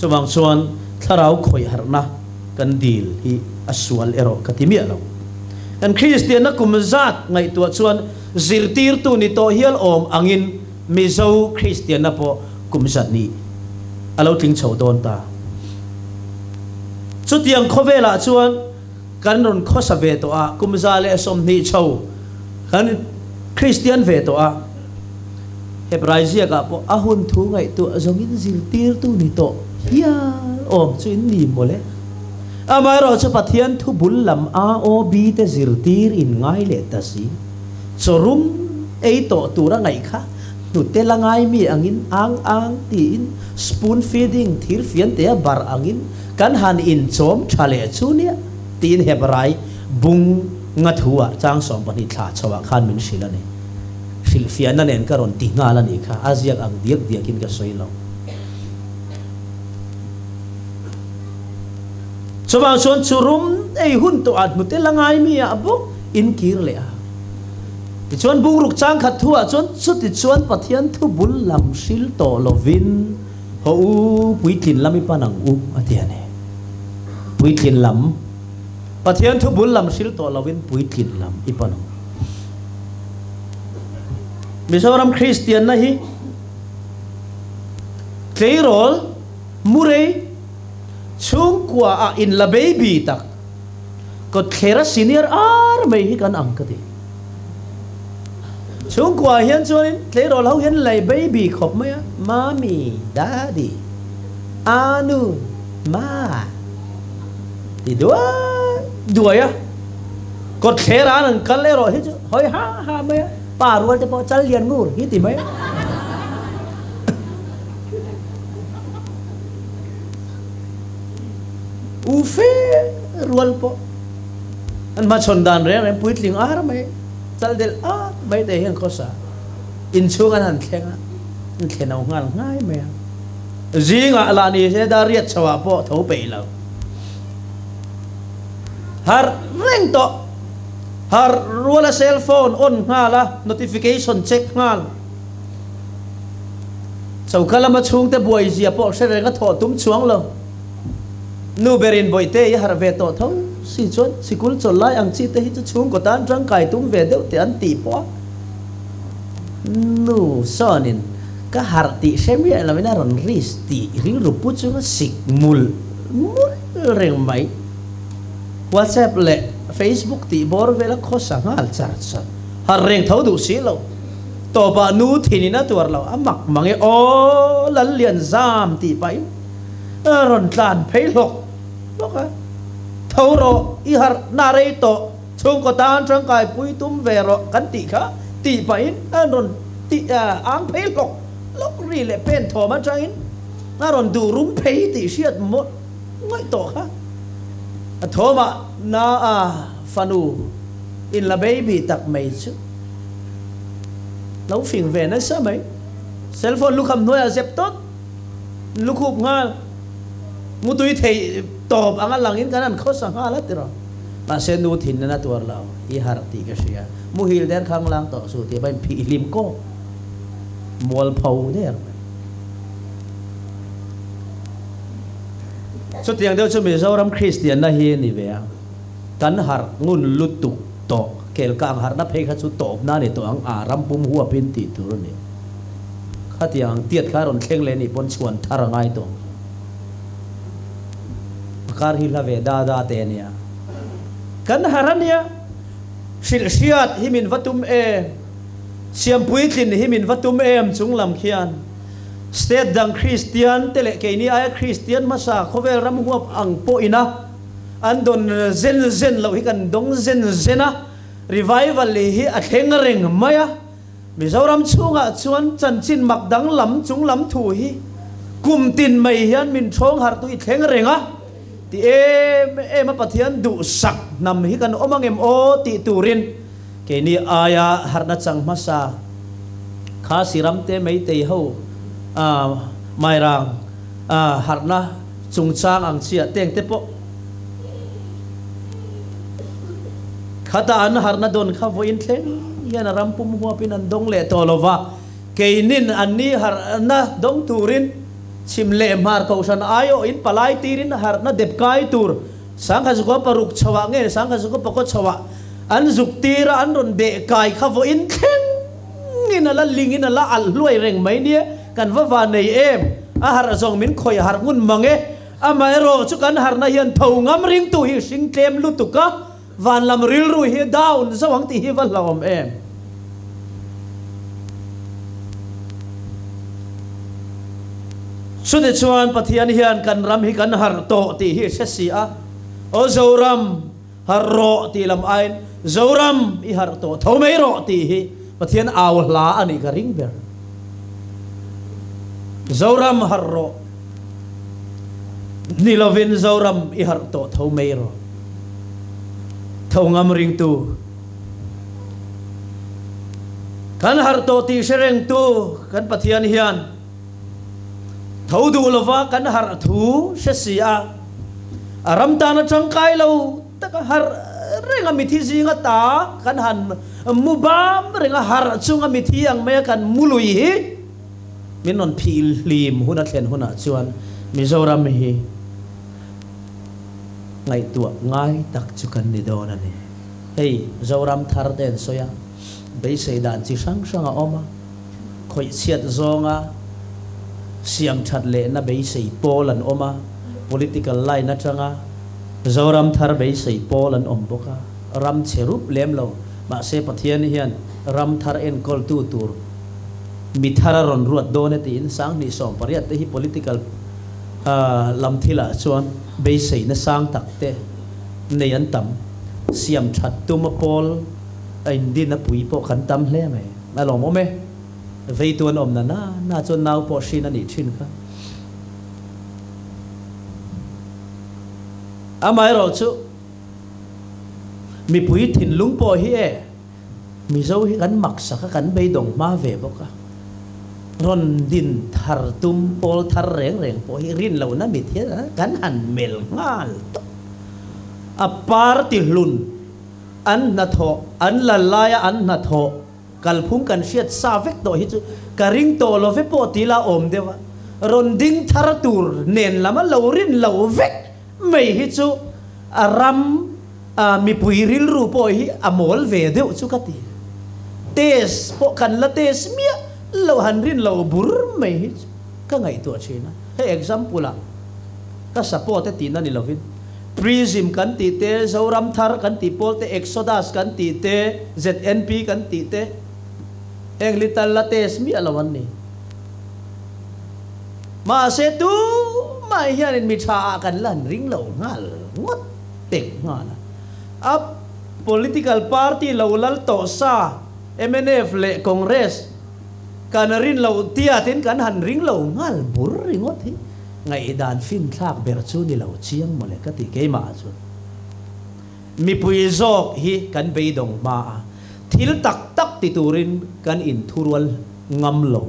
Chuvang chuan thlarau khawih harhna kan dil hi a sual erawh ka ti miah lo. Kan Kristianna kum zat ngaihtuah chuan zirtirtu ni tawh hial awm angin Mizo Kristianna pawh kum zat nih a lo tling chho dawn ta. Chutiang khawvelah chuan kan rawn khawsa ve tawh a, kum 120 chho kan Kristian ve tawh a. Hebrai ziakah pawh a hun thu ngaihtuah zawngin zirtirtu ni tawh hial awm chu in ni mawle. Amaherawhchu Pathian thu bul lam AOB te zirtir in ngai leh ta si. Chawrum ei tawh tura ngaih kha hnute la ngai mi angin ang ang tiin spoon feeding thir fiantea bar angin kan han inchawm tha leh chu nia tiin Hebrai bung nga thu-ah chang 12 thla chhoah khan min hrilh a ni. Hrilhfiahna nen ka rawn ti nghal a nih kha, a ziak ang diak diakin ka sawi lo. Chuvang chuan churum ei hun tawh ah hnute la ngai mi ah bawk in kir leh a. Tichuan bungruk chang khat thu ah chuan chuti chuan Pathian thu bul lam hril tawh lovin haw u puitlin lam i pan ang u a ti a ni. Puitlin lam Pathian thu bul lam hril tawh lovin puitlin lam i pan ang u. Mizoram Kristianna hi tleirawl murei chhungkua ah in la baby tak kawtthlera senior ar mai hi kan ang ka ti. Chhungkua ah hian chuanin tleirawl ho hian lei baby khawp mai a, mummy, daddy, anu, ma ti duai duai a. Kawtthlera an an kal erawh hi chu hawi ha ha mai a, pa rual te pawh chal lian ngur hi ti mai a. U fe rual pawh an hmachhawn dan reng reng puitling ar mai, chal delh at mai te hian khawsa inchhung an han thleng a, an thlen ho nghal nghai mai a. Zingah lah ni se dar riat chho ah pawh tho peih lo. Harh reng tawh. Harh ruala cell phone on nghal a, notification check nghal. Choka lama chhungte buai zia pawh hre reng a thawh tum chuang lo. Nu berin bawihte i harh ve tawh tho si chuan sikul chawlh lai ang chi te hi chu chhungkaw tan tangkai tum ve deuh teh an tih pawh a. Nu sawnin ka harh tih hre miah loin a rawn risk tih rilru pu chunga sik mul mul reng mai. WhatsApp leh Facebook tih bawr vela khawsa nghal char char. Harh reng tho duh si lo. Tawpah nu thinin a tuar lo. A mak mang e aw Lallian zam tih pahin a rawn tlan phei hlawk hlawk a. Tho rawh i harh na rei tawh chhungkaw tan tangkai pui tum ve rawh kan tih kha tih pahin a rawn tih ang phei hlawk hlawk ri leh pen thawm atangin a rawn duh rum phei tih hriat mawlh ngawih tawh kha. A thawmah na a fanu in la baby tak mai chu lo fing ve nasa mai. Cellphone lukham hnuaiah zep tawt, lukhup nghal, mutui theih tawp anga langin kan han khawsa nghal a tiraw. Mahse nu thin nana tuar lo i harh tih ka hria. Muhil der khang lang tawh suh tih pahin phih hlim kawk mualpho der mai. Chutiang deuh chu Mizoram Kristianna hi a ni ve a, kan harh ngun lutuk tawh, kelkang harhna phei kha chu tawpna a ni tawh ang, a ram pum huapin tih tur a ni. Khatiang ang tiat kha a rawn thleng leh a nih pawn chhuan thar a ngai tawh ang. A kar hi hla ve da da te a nia. Kan harh a nia, hrilh hriat hi min va tum em, siampuitlin hi min va tum em chung lam khian. State dang Kristian te leh keini aia Kristian hmasa khawvel ram huap ang pawh ina an dawn zen zen loh hi kan dawng zen zen a, revival hi a thleng reng mai a. Mizoram chhungah chuan chanchin mak dang lam chung lam thu hi kum tin mai hian min thawng harh tu i thleng reng a, ti em em a Pathian duhsak hnam hi kan awm angem aw tih turin Keini aia harhna chang hmasa kha Siramte Meitei ho Mairang harhna chungchang ang chiah teng te pawh khata an harhna dawn kha vawiin thleng hian a ram pum huapin an dawng leh tawh lo va, keinin anni harhna dawng turin chhim leh hmar kohhran aiawhin palai tirin harhna dep kai tur Sangkha 6 chhoah nge Sangkha 9 chhoah an zuk tira an rawn deh kai kha vawiin thlengin a la lingin a la alh hluai reng mai nia, kan va va nei em? A harh zawng min khawih harh ngun mang e. Amaherawh chu kan harhna hian tho ngam ringtu hi hring tlem lutuk a, van lam rilru hi down zauh ang tih hi va hlauhawm em? Chutichuan Pathian hian kan ram hi kan harh tawh tih hi hre si a, Aw Zoram, harh rawh tih lam aiin Zoram i harh tawh tho mai rawh tih hi Pathian au hla a nih ka ring ber. Zoram harh rawh ni lovin Zoram i harh tawh tho mai rawh. Tho ngam ringtu. Kan harh tawh tih hre rengtu kan Pathian hian tho duh lova kan harh thu hre si a, a ram tana tangkai lo taka harh reng a mithi zinga ta kan han mu bam reng a, harh chunga mithi ang maia kan mu lui hi min rawn phih hlim hun a thlen hunah chuan Mizoram hi ngaihtuah ngai tak chu kan ni dawn a ni. Hei Zoram thar te an sawi a, beisei dan chi hrang hrang a awm a, khawih chhiat zawnga siam that lehna beisei pawl an awm a, political line atanga Zoram thar beisei pawl an awm bawk a, ram chhe rup lem lo, mahse Pathian hian ram thar enkawltu tur mi thar a rawn ruat dawn e tiin Sanghnih 18 te hi political lam thilah chuan beiseina sang tak te nei an tam. Siam that tum a pawl a indin a pui pawh kan tam hle mai. A lawmawm e. Veitu an awm na na na chuan nau pawh hrin a nih thin kha. Amaherawhchu mipui thinlung pawh hi e Mizo hi kan maksak a, kan beidawng hma ve bawk a. Rawn din thar tum pawl thar reng reng pawh hi rin lohna mit hian kan han mel nghal tawp. A party hlun an hnathawh, an lal laia an hnathawh kalphung kan hriat sa vek tawh hi chu ka ring tawh lo ve pawh ti la awm deuh a. Rawn ding thar tur nen lama lo rin lo vek mai hi chu a ram A mipui rilru pawh hi a mawl ve deuh chu ka ti. Test pawh kan la test miah lo han rin lo bur mai hi chu ka ngaihtuah thin a. Hei example ah ka support e tihna ni lovin Prism kan tih te, Zoram Thar kan tih pawl te, Exodus kan tih te, ZNP kan tih te heng lital la test miah lo an ni. Mahse tumah hianin mi tha ah kan la han ring lo nghal ngawt. Pek nghal a. A political party lo lal tawh sa mnf leh Congress kan rin loh tiatin kan han ring lo nghal bur ringawt hi ngaihdan finthlak ber chu ni lo chiang mawle ka ti keimah ah chuan. Mipui zawk hi kan beidawng hma a, thil tak tak ti turin kan inthurual ngam lo.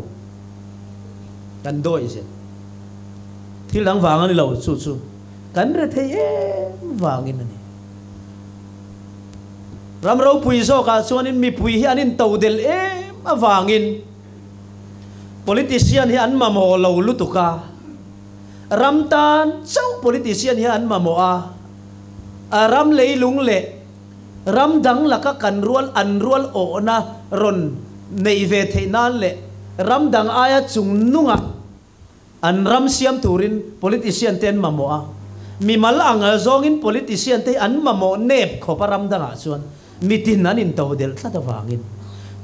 Kan dawih zet. Thil dang vang a ni lo chu chu. Kan re thei em vangin a ni. Ram ropui zawkah chuanin mipui hi an intodel em avangin politician hi an mamawh lo lutuk a, ram tan chauh politician hi an mamawh a, a ram leilung leh ram dang laka kan rual an rual awhna rawn neih ve theih nan leh ram dang aia chungnungah An ram siam turin politician te an mamawh a, mimal ang zawngin politician te hi an mamawh nep khawp a ram dangah chuan mitin an into delh tlat avangin.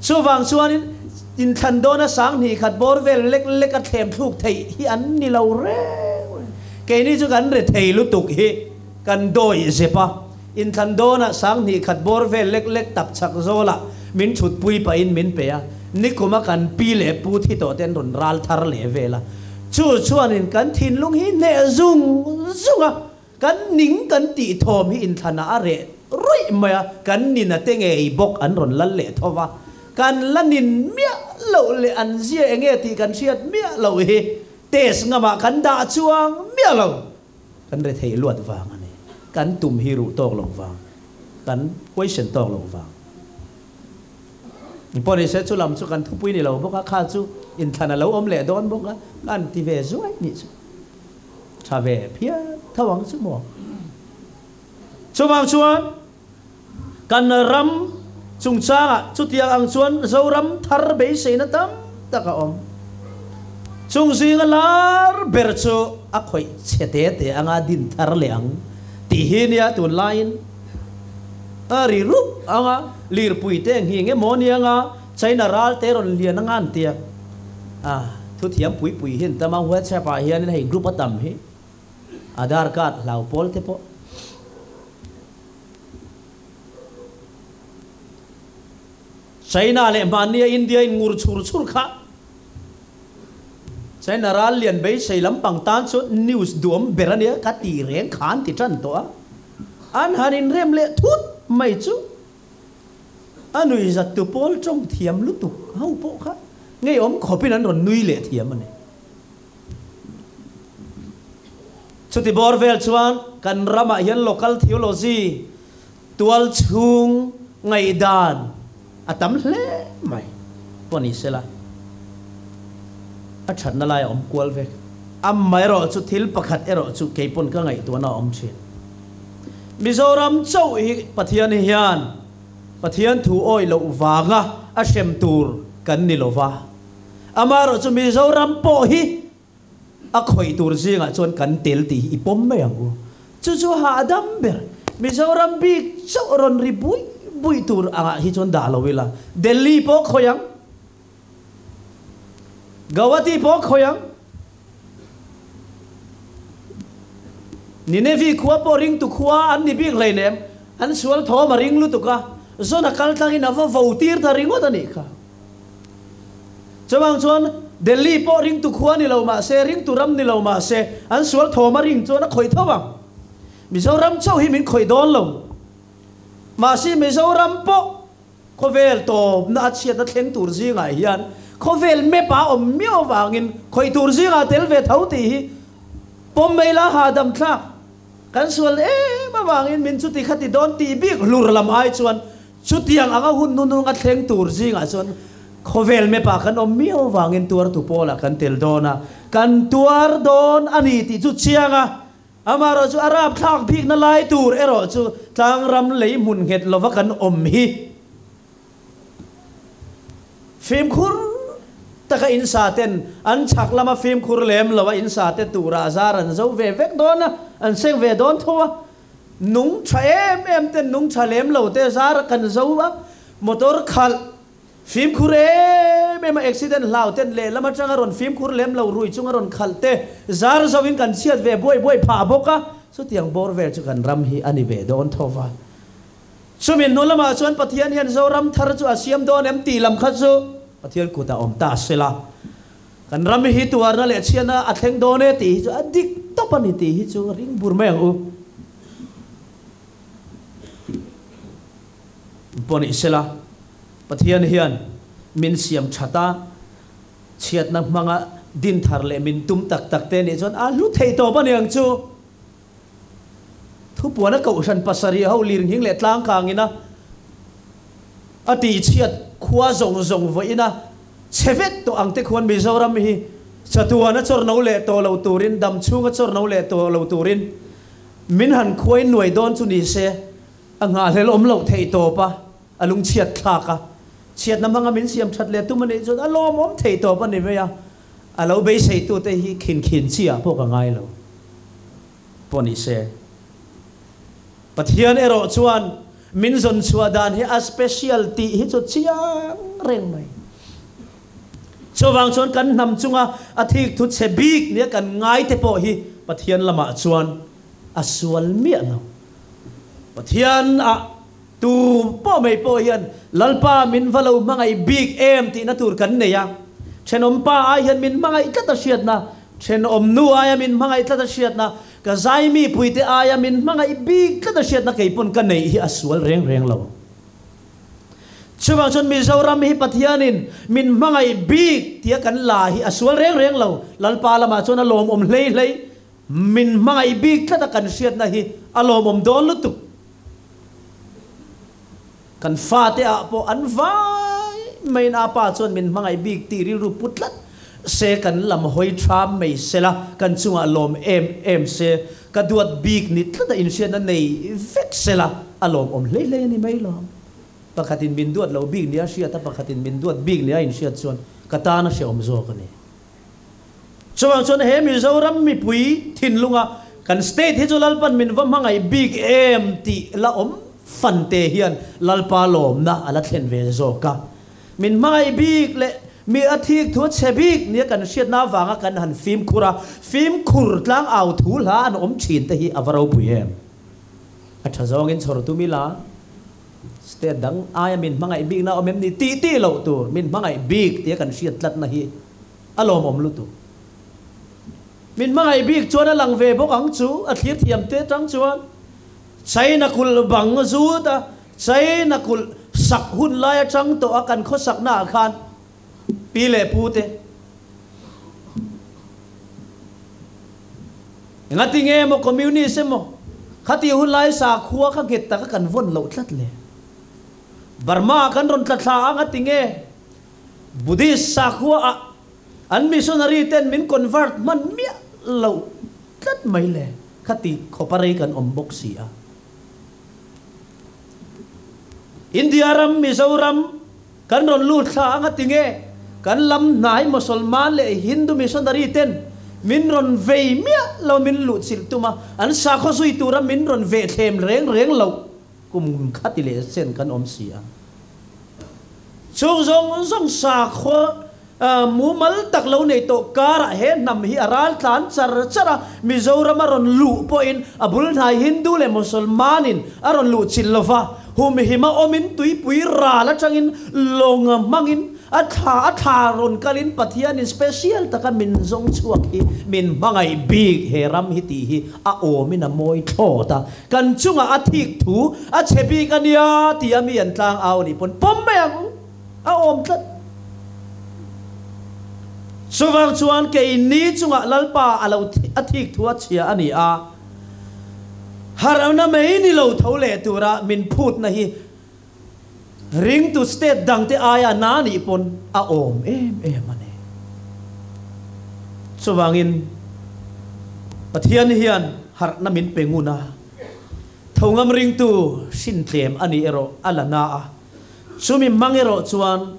Chuvang chuanin inthlan dawna sang hnih khat bawr vel lek lek a thlem thluk theih hi an ni lo reng reng. Keini chu kan rethei lutuk hi kan dawih zep a, inthlan dawnah sang hnih khat bawr vel lek lek tap chak zawlah min thutpui pahin min pe a, nikuma kan pi leh pu thi tawh te an rawn ral thar leh vel a, chu chuanin kan thinlung hi hneh zung zung a, kan ning kan tih thawm hi inthlanah a reh ruih mai a, kan nina te ngei bawk an rawn lal leh tho va, kan la nin miah loh leh an zia enge tih kan hriat miah loh hi test ngamah kan dah chuang miah lo. Kan rethei luat vang a ni. Kan tum hi ruh tawk lo vang. Kan question tawk lo vang. Pawh ni se chu lam chu kan thupui ni lo bawk a, kha chu inthlan a lo awm leh dawn bawk a, kan ti ve zuai nih chu tha ve phian tho ang chu maw. Chuvang chuan kan ram chungchangah chutiang ang chuan Zoram thar beiseina tam tak a awm. Chung zinga lar ber chu a khawih chhe te te anga din thar leh ang tih hi nia tunlaiin a ri rup anga lirpui te nghi nge maw nia nga China ral te rawn lian anga an tia a thuthiam pui pui hi an tam a WhatsApp ah hianin hei group a tam hi Aadhaar card hlau pawl te pawh China leh hmannia India in ngur chhur chhur kha China ral lian beisei lampang tan chuan news duam ber a nia ka ti reng kha an ti tan tawh a, an han inrem leh thut mai chu a nuihzat tu pawl tawng thiam lutuk ho pawh kha ngeiawm khawpin an rawn nui leh thiam a ni. Chuti bawr vel chuan kan ramah hian local theology tual chhung ngaihdan a tam hle mai pawh ni sela, a thatna lai a awm kual vek. Amaherawh chu thil pakhat erawh chu keipawn ka ngaihtuahna a awm thin. Mizoram chauh hi Pathian hian Pathian thu awih loh vanga a hrem tur kan ni lova. Amaherawh chu Mizoram pawh hi a khawih tur zingah chuan kan tel tih hi i pawm mai ang u. Chu chu hahdam ber. Mizoram bik chauh rawn ri bui bui tur angah hi chuan dah lo ila. Delhi pawh khawih ang. Gauhati pawh khawih ang. Ninevi khua pawh ringtu khua an ni bik hleinem. An sual thawm a ring lutuk a, Zona kal tlangin a va vo tir ta ringawt a nih kha. Chuvang chuan Delhi pawh ringtu khua ni lo mah se, ringtu ram ni lo mah se, an sual thawm a ring chuan a khawih tho ang. Mizoram chauh hi min khawih dawn lo. Mahse Mizoram pawh khawvel tawpna a chhiatna thleng tur zingah hian khawvel map ah awm miau avangin khawih tur zingah tel ve tho tih hi pawm mai la hahdam thlak. Kan sual em avangin min chuti kha ti dawn tih bik hlur lam ai chuan Chutiang anga hun nunung a thleng tur zingah chuan khawvel map-ah kan awm miau vangin tuartu pawlah kan tel dawn a, kan tuar dawn a ni tih chu chiang a, amaherawh chu a rapthlak bikna lai tur erawh chu tlangram lei hmun nghet lova kan awm hi fimkhur taka insa ten an chhak lama fimkhur lem loa insa te turah zar an zo ve vek dawn a, an seng ve dawn tho a. Nung tha em em ten nung tha lem lo te zar kan zo a, motor khalh fimkhur em em a accident hlau ten lehlam atanga rawn fimkhur lem lo rui chunga rawn khalh te zar zo in kan chhiat ve buai buai phah bawk a, chutiang bawr vel chu kan ram hi a ni ve dawn tho va. Chumi hnu lamah chuan Pathian hian Zoram thar chu a siam dawn em tih lam kha chu Pathian kutah awm ta sela. Kan ram hi tuarna leh chhiatna a thleng dawn e tih hi chu a dik tawp a ni tih hi chu ring bur mai ang u. Pawh ni sela, Pathian hian min siam that a, chhiatna hmanga din thar leh min tum tak tak te nih chuan a hlu thei tawp a ni ang chu. Thupuana kohhran pasarih ho lirnghing leh tlangkangin a a tihchhiat khua zawng zawng vawiin a chhe vek tawh ang te khuan Mizoram hi chatuan a chawrno leh tawh lo turin, dam chhung a chawrno leh tawh lo turin min han khuai nuai dawn chu ni se a nghahhlel awm loh theih tawp a, a lungchhiat thlak a, chhiatna hmanga min siam that leh tum a nih chuan a lawmawm theih tawp a ni mai a, a lo beiseitute hi khin khin chi ah pawh ka ngai lo. Pawh ni se. Pathian erawh chuan min zawn chhuah dan hi a special tih hi chu chiang reng mai. Chuvang chuan kan hnam chunga a thik thu chhe bik nia kan ngai te pawh hi Pathian lamah chuan a sual miah lo. Pathian ah tu pawh mai pawh hian Lalpa min va lo hmangaih bik em tihna tur kan nei a. Thenawmpa ai hian min hmangaih tlat a hriatna, thenawmnu aia min hmangaih tlat a hriatna, ka zaimi puite aia min hmangaih bik tlat a hriatna kei pawn ka neih hi a sual reng reng lo. Chuvang chuan Mizoram hi Pathianin min hmangaih bik tia kan la hi a sual reng reng lo. Lalpa lamah chuan a lawmawm hlei hlei. Min hmangaih bik tlat a kan hriatna hi a lawmawm dawn lutuk. Kan fate ah pawh an vai maiin apa chuan min hmangaih bik tih rilru pu tlat se kan lam hawi tham mai sela kan chungah lawm em em se ka duat bik ni tlat a inhriatna nei vek sela a lawmawm hlei hlei a ni mai lawm. Pakhatin min duat lo bik nia hriat a pakhatin min duat bik nia inhriat chuan ka tan a hrehawm zawk a ni. Chuvang chuan he Mizoram mipui thinlunga kan state hi chu Lalpan min va hmangaih bik em tih la awm fan te hian Lalpa lawmna a la thlen ve zawk a. Min hmangaih bik leh mi a thik thu a chhe bik nia kan hriatna avanga kan han fimkhur a, fimkhur tlang au thu hla an awm thin te hi a va ropui em. A tha zawngin chhawr tum ila. State dang aia min hmangaih bikna awm em ni tih tih loh tur, min hmangaih bik tia kan hriat tlatna hi a lawmawm lutuk. Min hmangaih bik chuan a lang ve bawk ang chu, a thlir thiam te tang chuan China kulh bang zut a, China kulh sak hun lai atang tawh a kan khawsakna ah khan pi leh pu te Engati nge maw Communist emaw khati hun lai sakhua kha nghet taka kan vawn loh tlat le? Burma ah kan rawn tla thla a ngati nge Buddhist sakhua ah an missionary ten min convert hman miah loh tlat mai le? Khati khawpa rei kan awm bawk si a. India ram Mizoram Kan rawn lut thla ang a ti nge? Kan lam hnai Mosolman leh Hindu missionary ten min rawn vei miah lo min luhchilh tum a, an sakhaw zui tura min rawn vehthlem reng reng loh kum khati leh chen kan awm si a. Chung zawng zawng sakhaw mumal tak lo nei tawh karah he hnam hi a ral tlan char char a, Mizoram a rawn luh pawhin a bul hnai Hindu leh Mosolmanin a rawn luhchilh lo va, Humhima awmin tuipui ral atangin lawng hmangin a thla a thla rawn kalin Pathianin special taka min zawng chhuak hi min hmangaih bik he ram hi tih hi a awmin a mawi thlawt a, kan chungah a thik thu a chhe bik a nia tia mi an tlang au nih pawn pawm mai ang a awm tlat. Chuvang chuan keini chungah Lalpa a lo a thik thu a chhia a ni a. Harhna mai ni lo tho leh tura min phutna hi ringtu state dangte aia na nih pawn a awm em em a ni. Chuvangin Pathian hian harhna min pe ngun a, tho ngam ringtu hrin tlem a nih erawh a la na a, chumi hmang erawh chuan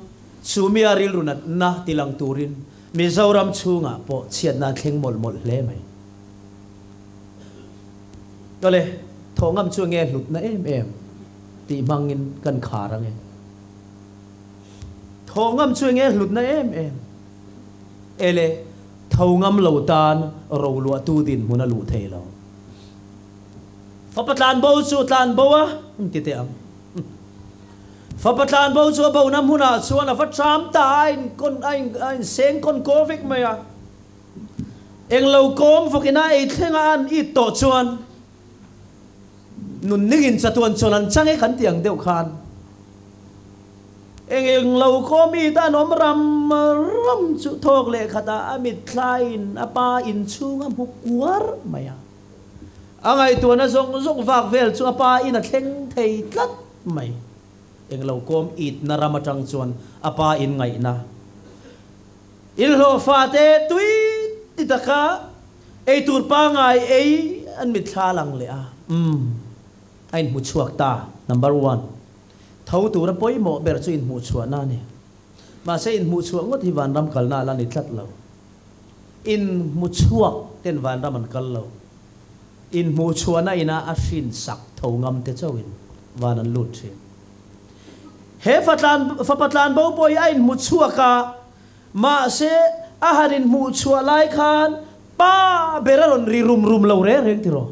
chumia rilru natna tilang turin Mizoram chhungah pawh chhiatna an thleng mawlh mawlh hle mai. Awle, thawh ngam chu enge hlutna em em tih hmangin kan khar ange. Thawh ngam chu enge hlutna em em? Ele, tho ngam lo tan roluahtu dinhmun a luh thei lo. Fapa tlan bo chu tlan bo a, ti teh ang. Fapa tlan bo chu a bona hmunah chuan a va ṭam ta a, a inkawn, a inseng kawn kaw vek mai a. Englo kawm vawkin a ei thleng a an it tawh chuan nun ningin chatuan chawl an chang e kan tih ang deuh khan eng englo kawm it a an awm ram ram chu thawk leh khatah a mitthlaiin a pa inchhung a hmu kuar mai a. A ngaihtuahna zawng zawng vak vel chu a pa in a thleng thei tlat mai. Englo kawm itna ram atang chuan a pa in ngaihna. Inhlawhfa te tui ti taka ei tur pangai ei an mitthla lang leh a, umm, a inhmu chhuak ta, number one. Tho tura pawimawh ber chu inhmuh chhuahna a ni. Mahse inhmuh chhuah ngawt hi vanram kalna a la ni tlat lo. Inhmu chhuak ten vanram an kal lo. Inhmuh chhuahna ina a hrin sak tho ngam te chauhin van an lut thin. He fatlan, fapa tlanbo pawh hi a inhmu chhuak a, mahse a han inhmuh chhuah lai khan pa ber a rawn ri rum rum lo reng reng tiraw?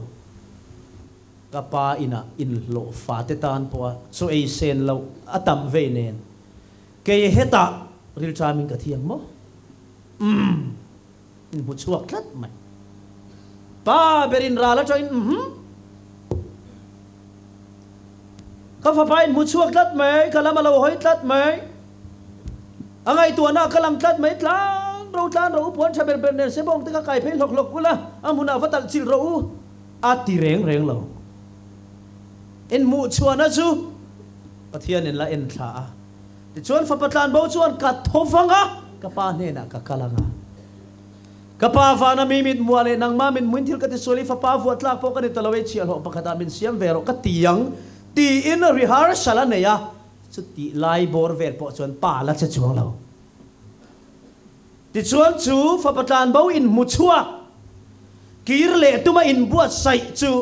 Ka pa inah inhlawh fate tan pawha chaw ei sen loh a tam vei nen, kei hetah rilṭamin ka thiang maw? Umm, inhmu chhuak tlat mai. Pa berin ral atangin umm. Ka fapa in hmu chhuak tlat mai, ka lam a lo hawi tlat mai. A ngaihtuahna ka lang tlat mai, tlan ro tlan ro u puan tha ber ber nen sebawng te kha kai phei hlawk hlawk ula, a hmunah va talh chilh rawh u a ti reng reng lo. In hmuh chhuahna chu Pathianin la en thla a. Tichuan fapa tlanbo chuan ka tho vang a, ka pa hnenah ka kal ang a. Ka pa vana mi mit hmuah leh nangmah min hmuin thil ka ti sual i fapa vuah tlak pawh ka ni ta lo e, chhiahhlawh pakhatah min siam ve rawh ka ti ang tiin rehearsal a nei a, chutih lai bawr vel pawh chuan pa la che chuang lo. Tichuan chu fapa tlanbo inhmu chhuak kir leh tuma inbuatsaih chu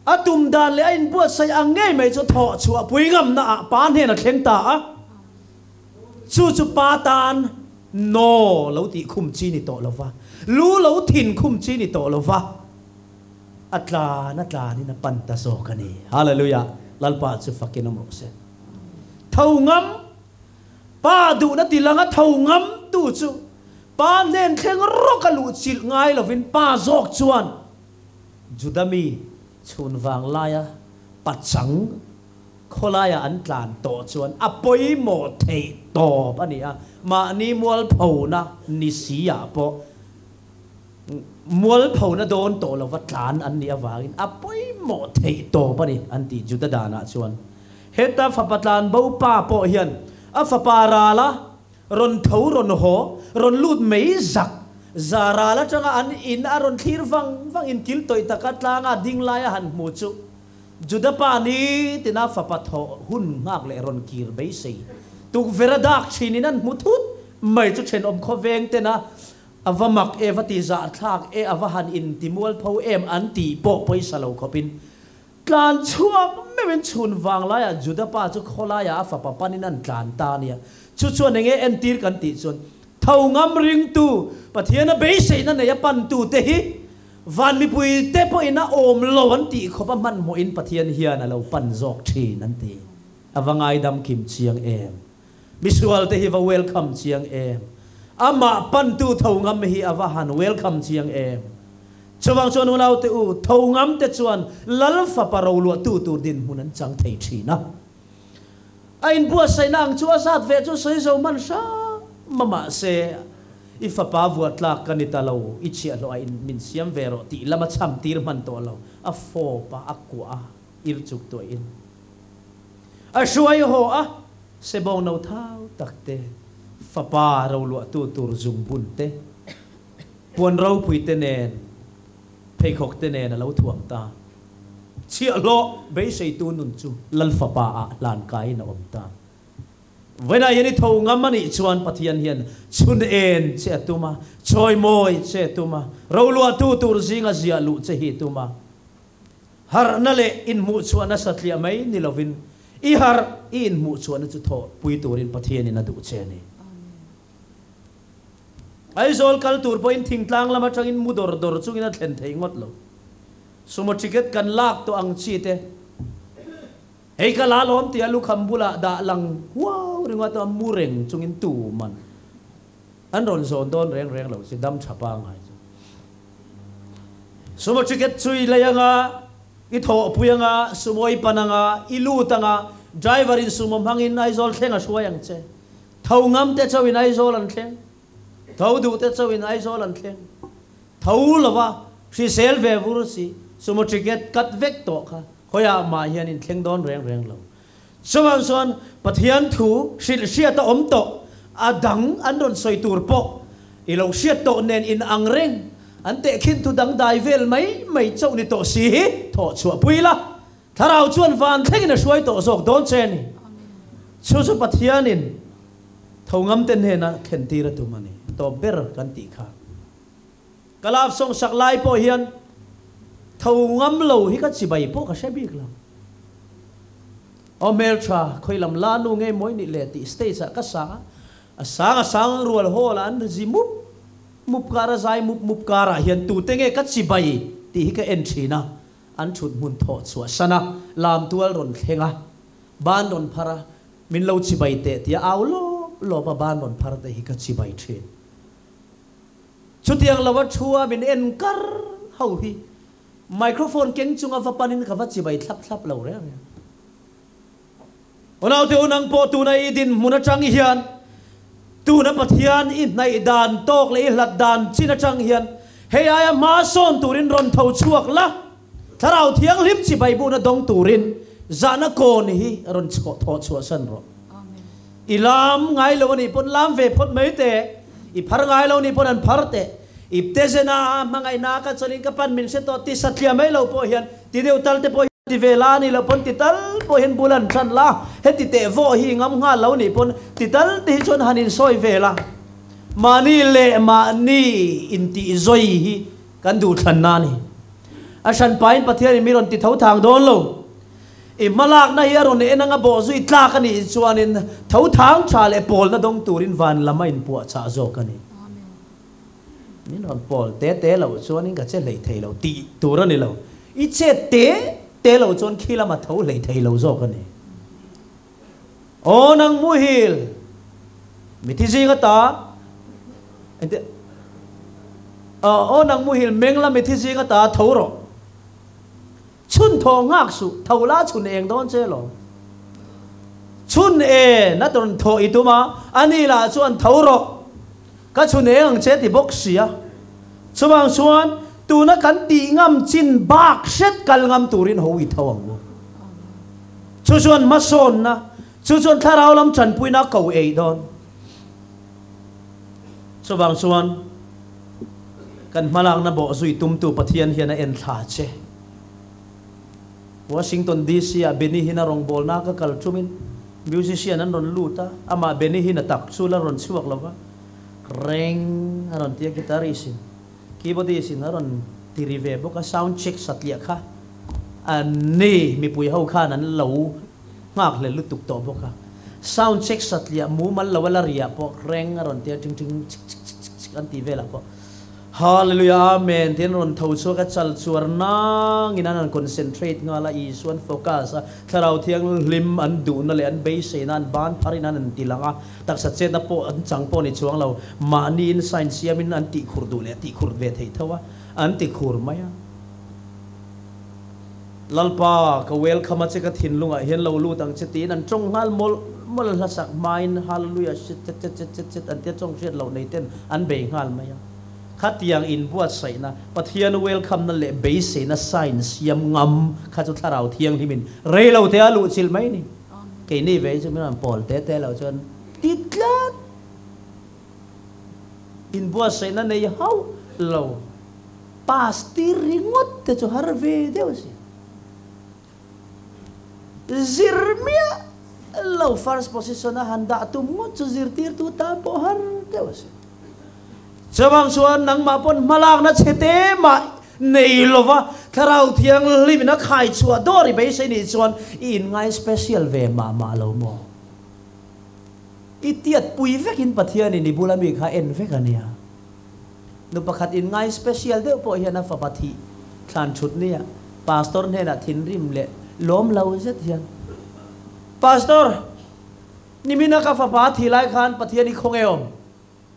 A tum dan leh a inbuatsaih ang ngei mai chu thawh chhuah pui ngamna ah pa hnen a thleng ta a, chu chu pa tan no lo tih khum chi ni tawh lova, lu lo thin khum chi ni tawh lova, a tlan a tlanin a pan ta zawk a ni. Hallelujah! Lalpa chu fakin awm rawh se. Tho ngam, pa duhna ti langa tho ngam tu chu pa hnen thleng rawk a luh chilh ngai lovin pa zawk chuan Juda mi chhun vang laia pachang khawlaia an tlan tawh chuan a pawimawh theih tawp a ni a, mahni mualphona ni si ah pawh mualphona dawn tawh lova tlan an nih avangin a pawimawh theih tawp a ni an ti Juda danah chuan. Heta fapa tlan bo pa pawh hian a fapa rala Rawn tho rawn haw, rawn lut mai zak. Za ral atanga an in a rawn thlir vang vang in kil tawih taka tlanga ding lai a han hmu chu Juda pa ni tina fapa thawh hun nghak leh rawn kir beisei tukverh a dak thin in an hmu thut mai chu thenawm khawveng tena a va mak e va ti zahthlak e a va han in ti mualpho em an tih pawh pawisa lo khawp in Tlan chhuak meuhin chhun vang laiah Juda pa chu khawlaiah a fapa panin an tlan ta a nia. Chu chuan enge entir kan tih chuan tho ngam ringtu, Pathiana beiseina nei a pantute hi van mipuite pawhin a awm lo an tih khawp a hmanhmawhin Pathian hian a lo pan zawk thin an ti. A va ngaidam kim chiang em? Misualte hi va welcome chiang em? Amah pantu tho ngam hi a va han welcome chiang em? Chuvang chuan unaute u, tho ngam te chuan Lal fapa roluahtu tur dinhmun an chang thei thin a. A inbuatsaihna ang chu a zat ve chu sawi zo hman hram a, mahse i fapa vuah tlak ka ni ta lo, i chhiahhlawh a in min siam ve rawh tih lama chham tir hman tawh lo, a fawp a, a kuah a, ir chuk tuahin a hruai haw a, sebawng no thau tak te, fapa roluahtu tur zungbun te, Puan ropui te nen, pheikhawk te nen a lo thuam ta. Chhiahhlawh beiseitu nun chu Lal Fapa ah hlan kaiin a awm ta. Vawiinah hian i tho ngam a nih chuan Pathian hian chhun en che a tum a, chawimawi che a tum a, roluahtu tur zinga ziah luh che hi a tum a. Harhna leh inhmuhchhuahna satliah mai ni lovin i harh i inhmuhchhuahna chu thawhpui turin Pathianin a duh che a ni. Aizawl kal tur pawhin thingtlang lam atangin mu dawr dawr chungin a thlen theih ngawt lo. Sumo ticket kan lak tawh ang chi te. Hei ka la lawm tia lukham bulah dah lang huau ringawt a mu reng chungin tu man an rawn zawn dawn reng reng lo chi dam tha pangai chu. Sumo ticket chu i lei anga, i thawhpui anga, sumo i pan anga, i lut anga, driver in sumo hmangin Aizawl thleng a hruai ang che. Tho ngam te chauhin Aizawl an thleng. Tho duh te chauhin Aizawl an thleng. Tho lova hrisel ve vur si, sumo ticket cut vek tawh kha khawiah mah hian in thleng dawn reng reng lo. Chuvang chuan Pathian thu hrilh hriat a awm tawh, a dang an rawn sawi tur pawh i lo hriat tawh nen in ang reng, an tehkhin thu dangdai vel mai mai chauh ni tawh si hi thawh chhuah pui la. Thlarau chuan van thlengin a hruai tawh zawk dawn che a ni. Chu chu Pathianin tho ngamte hnena thlentir a tum a ni. Tawp ber kan tih kha. Ka love song sak lai pawh hian tho ngam lo hi ka chibai pawh ka hre bik lo. Aw hmeltha, khawi lam la nu ngei mawi nih le tih stage ah ka sa a, a sang a sang rual hall ah an ri zi mup mup kar a zai mup mup karah hian tute nge ka chibai tih hi ka en thin a. An thut hmun thawh chhuah san a, lam tual rawn thleng a, ban rawn phar a, min lo chibai teh tia au lawp lawp a ban rawn phar te hi ka chibai thin. Chutiang lova thu a min en kar ho hi microphone keng chunga va panin ka va chibai thlap thlap lo reng reng. Unaute unang pawh tuna i dinhmun atang hian tuna Pathian i hnaih dan tawk leh i hlat dan chin atang hian hei aia hma sawn turin rawn tho chhuak la, Thlarau Thianghlim chibai buna dawng turin zahna kawn hi rawn thawh chhuah san rawh. I lam ngai lo anih pawn lam ve phawt mai teh, i phar ngai lo nih pawn han phar teh. Ipte zena hmangaihna ka chawlhin ka pan min hre tawh ti satliah mai lo pawh hian ti deuh tal te pawh hian ti ve la anih loh pawn ti tal pawh hian bul han tan la, heti teh vawh hi ngam nghal lo nih pawn ti tal te hi chuan han insawi ve la. Mahni leh mahni intih zawi hi kan duhthlanna a ni. A hranpain Pathianin mi rawn ti tho thang dawn lo. I hmalakna hi a rawn en anga bawhzui tlak a nih chuanin tho thang tha leh pawlna dawng turin van lam a inpuahchah zawk a ni. Min rawn pawl te te loh chuanin ka che hlei thei lo tih tur a ni lo. I chet te te loh chuan khi lama tho hlei thei lo zawk a ni. Aw nang muhil, mithi zinga ta, engti, aw nang muhil meng la mithi zinga ta tho rawh. Chhun thaw nghak suh, tho la chhun eng dawn che lo. Chhun e, na tawn thaw i tum a, a ni lah chuan tho rawh, ka chhun eng ang che ti bawk sia. Chuvang chuan tuna kan tih ngam chin bak hret kal ngam turin ho i tho ang u. Chu chuan hmasawnna, chu chuan thlarau lam tanpuina ko ei dawn. Chuvang chuan kan hmalakna bawhzui tumtu Pathian hian a en thla che. Washington DC ah Benny Hinn a rawngbawlna ka kal tumin musician an rawn lut a, amah Benny Hinn a tak chu la rawn chhuak lo va, reng a rawn ti a guitarist in, keyboardist in a rawn ti ri ve bawk a, sound check satliah kha an ni mipui ho khan an lo Nghakhlel lutuk tawh bawk a, sound check satliah mumal lo a la riah pawh reng a rawn ti a, ting ting chik chik chik chik chik an tih velah pawh Hallelujah Amen tiin rawn tho chhuak a, chal chuar nangin an han concentrate nghal a, Isuan focus a, Thlarau Thianghlim an duhna leh an beiseina an ban pharin an han ti lang a, taksa chetna pawh an chang pawh ni chuang lo, mahniin sign siamin an tihkhur duh leh tihkhur ve thei tho a, an tikhur mai a. Lalpa, ka welcome a che ka thinlungah hian lo lut ang che tiin an tawng nghal mawlh mawlh a, hlasak hmain Hallelujah shit chet chet chet chet chet an tia tawng hriat loh nei ten an bei nghal mai a. Khatiang inbuatsaihna, Pathian welcome na leh beiseina sign siam ngam kha chu Thlarau Thianghlimin rei lo te a luhchilh mai ni. Keini ve hi chu min rawn pawl te te lo chuan ti tlat. Inbuatsaihna nei hauh lo. Pass tir ringawt te chu har ve deuh a si. Zir miah lo first position a han dah tum ngawt chu zirtirtu tan pawh har deuh a si. Chuvang chuan nangmah pawn hmalakna chhe te mah nei lova Thlarau Thianghlim in a khai chhuah dawr i beisei nih chuan i inngai special ve mah mah lo maw? I tiat pui vekin Pathianin i bula mi kha en vek a nia. Nu pakhat in ngai special deuh pawh hian a fapa thih thlan thut nia Pastor hnenah thinrim leh lawm lo zet hian, Pastor, nimina ka fapa a thih lai khan Pathian i khawnge awm?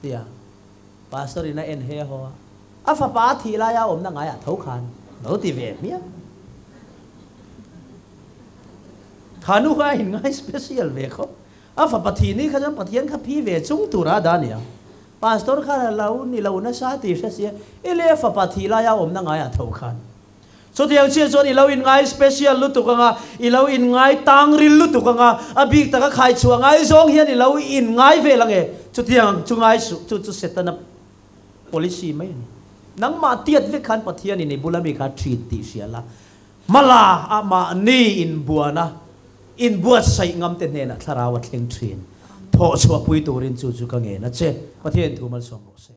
tia Pastor in a en he haw a, a fapa a thih laia a awmna ngaiah tho khan lo ti ve hmiah. Kha nu kha a in ngai special ve khawp. A fapa thih ni kha chuan Pathian kha phi ve chung tura a dah nia. Pastor khan a lo ni lo nasa tih hre sia, i le fapa thih laia awmna ngaiah tho khan. Chutiang chiah chuan i lo inngai special lutuk anga, i lo inngai tangril lutuk anga, a bik taka khai chhuah ngai zawng hian i lo inngai vel ange. Chutiang chu ngai suh, chu chu Setana policy mai a ni. Nangmah tiat vek khan Pathianin i bula mi kha thin tih hria la, hmala a mahni inbuana inbuatsaih ngam te hnenah thlarau a thleng thin. Thawhchhuahpui turin chu chu ka ngen a che. Pathian thu malsawm rawh se.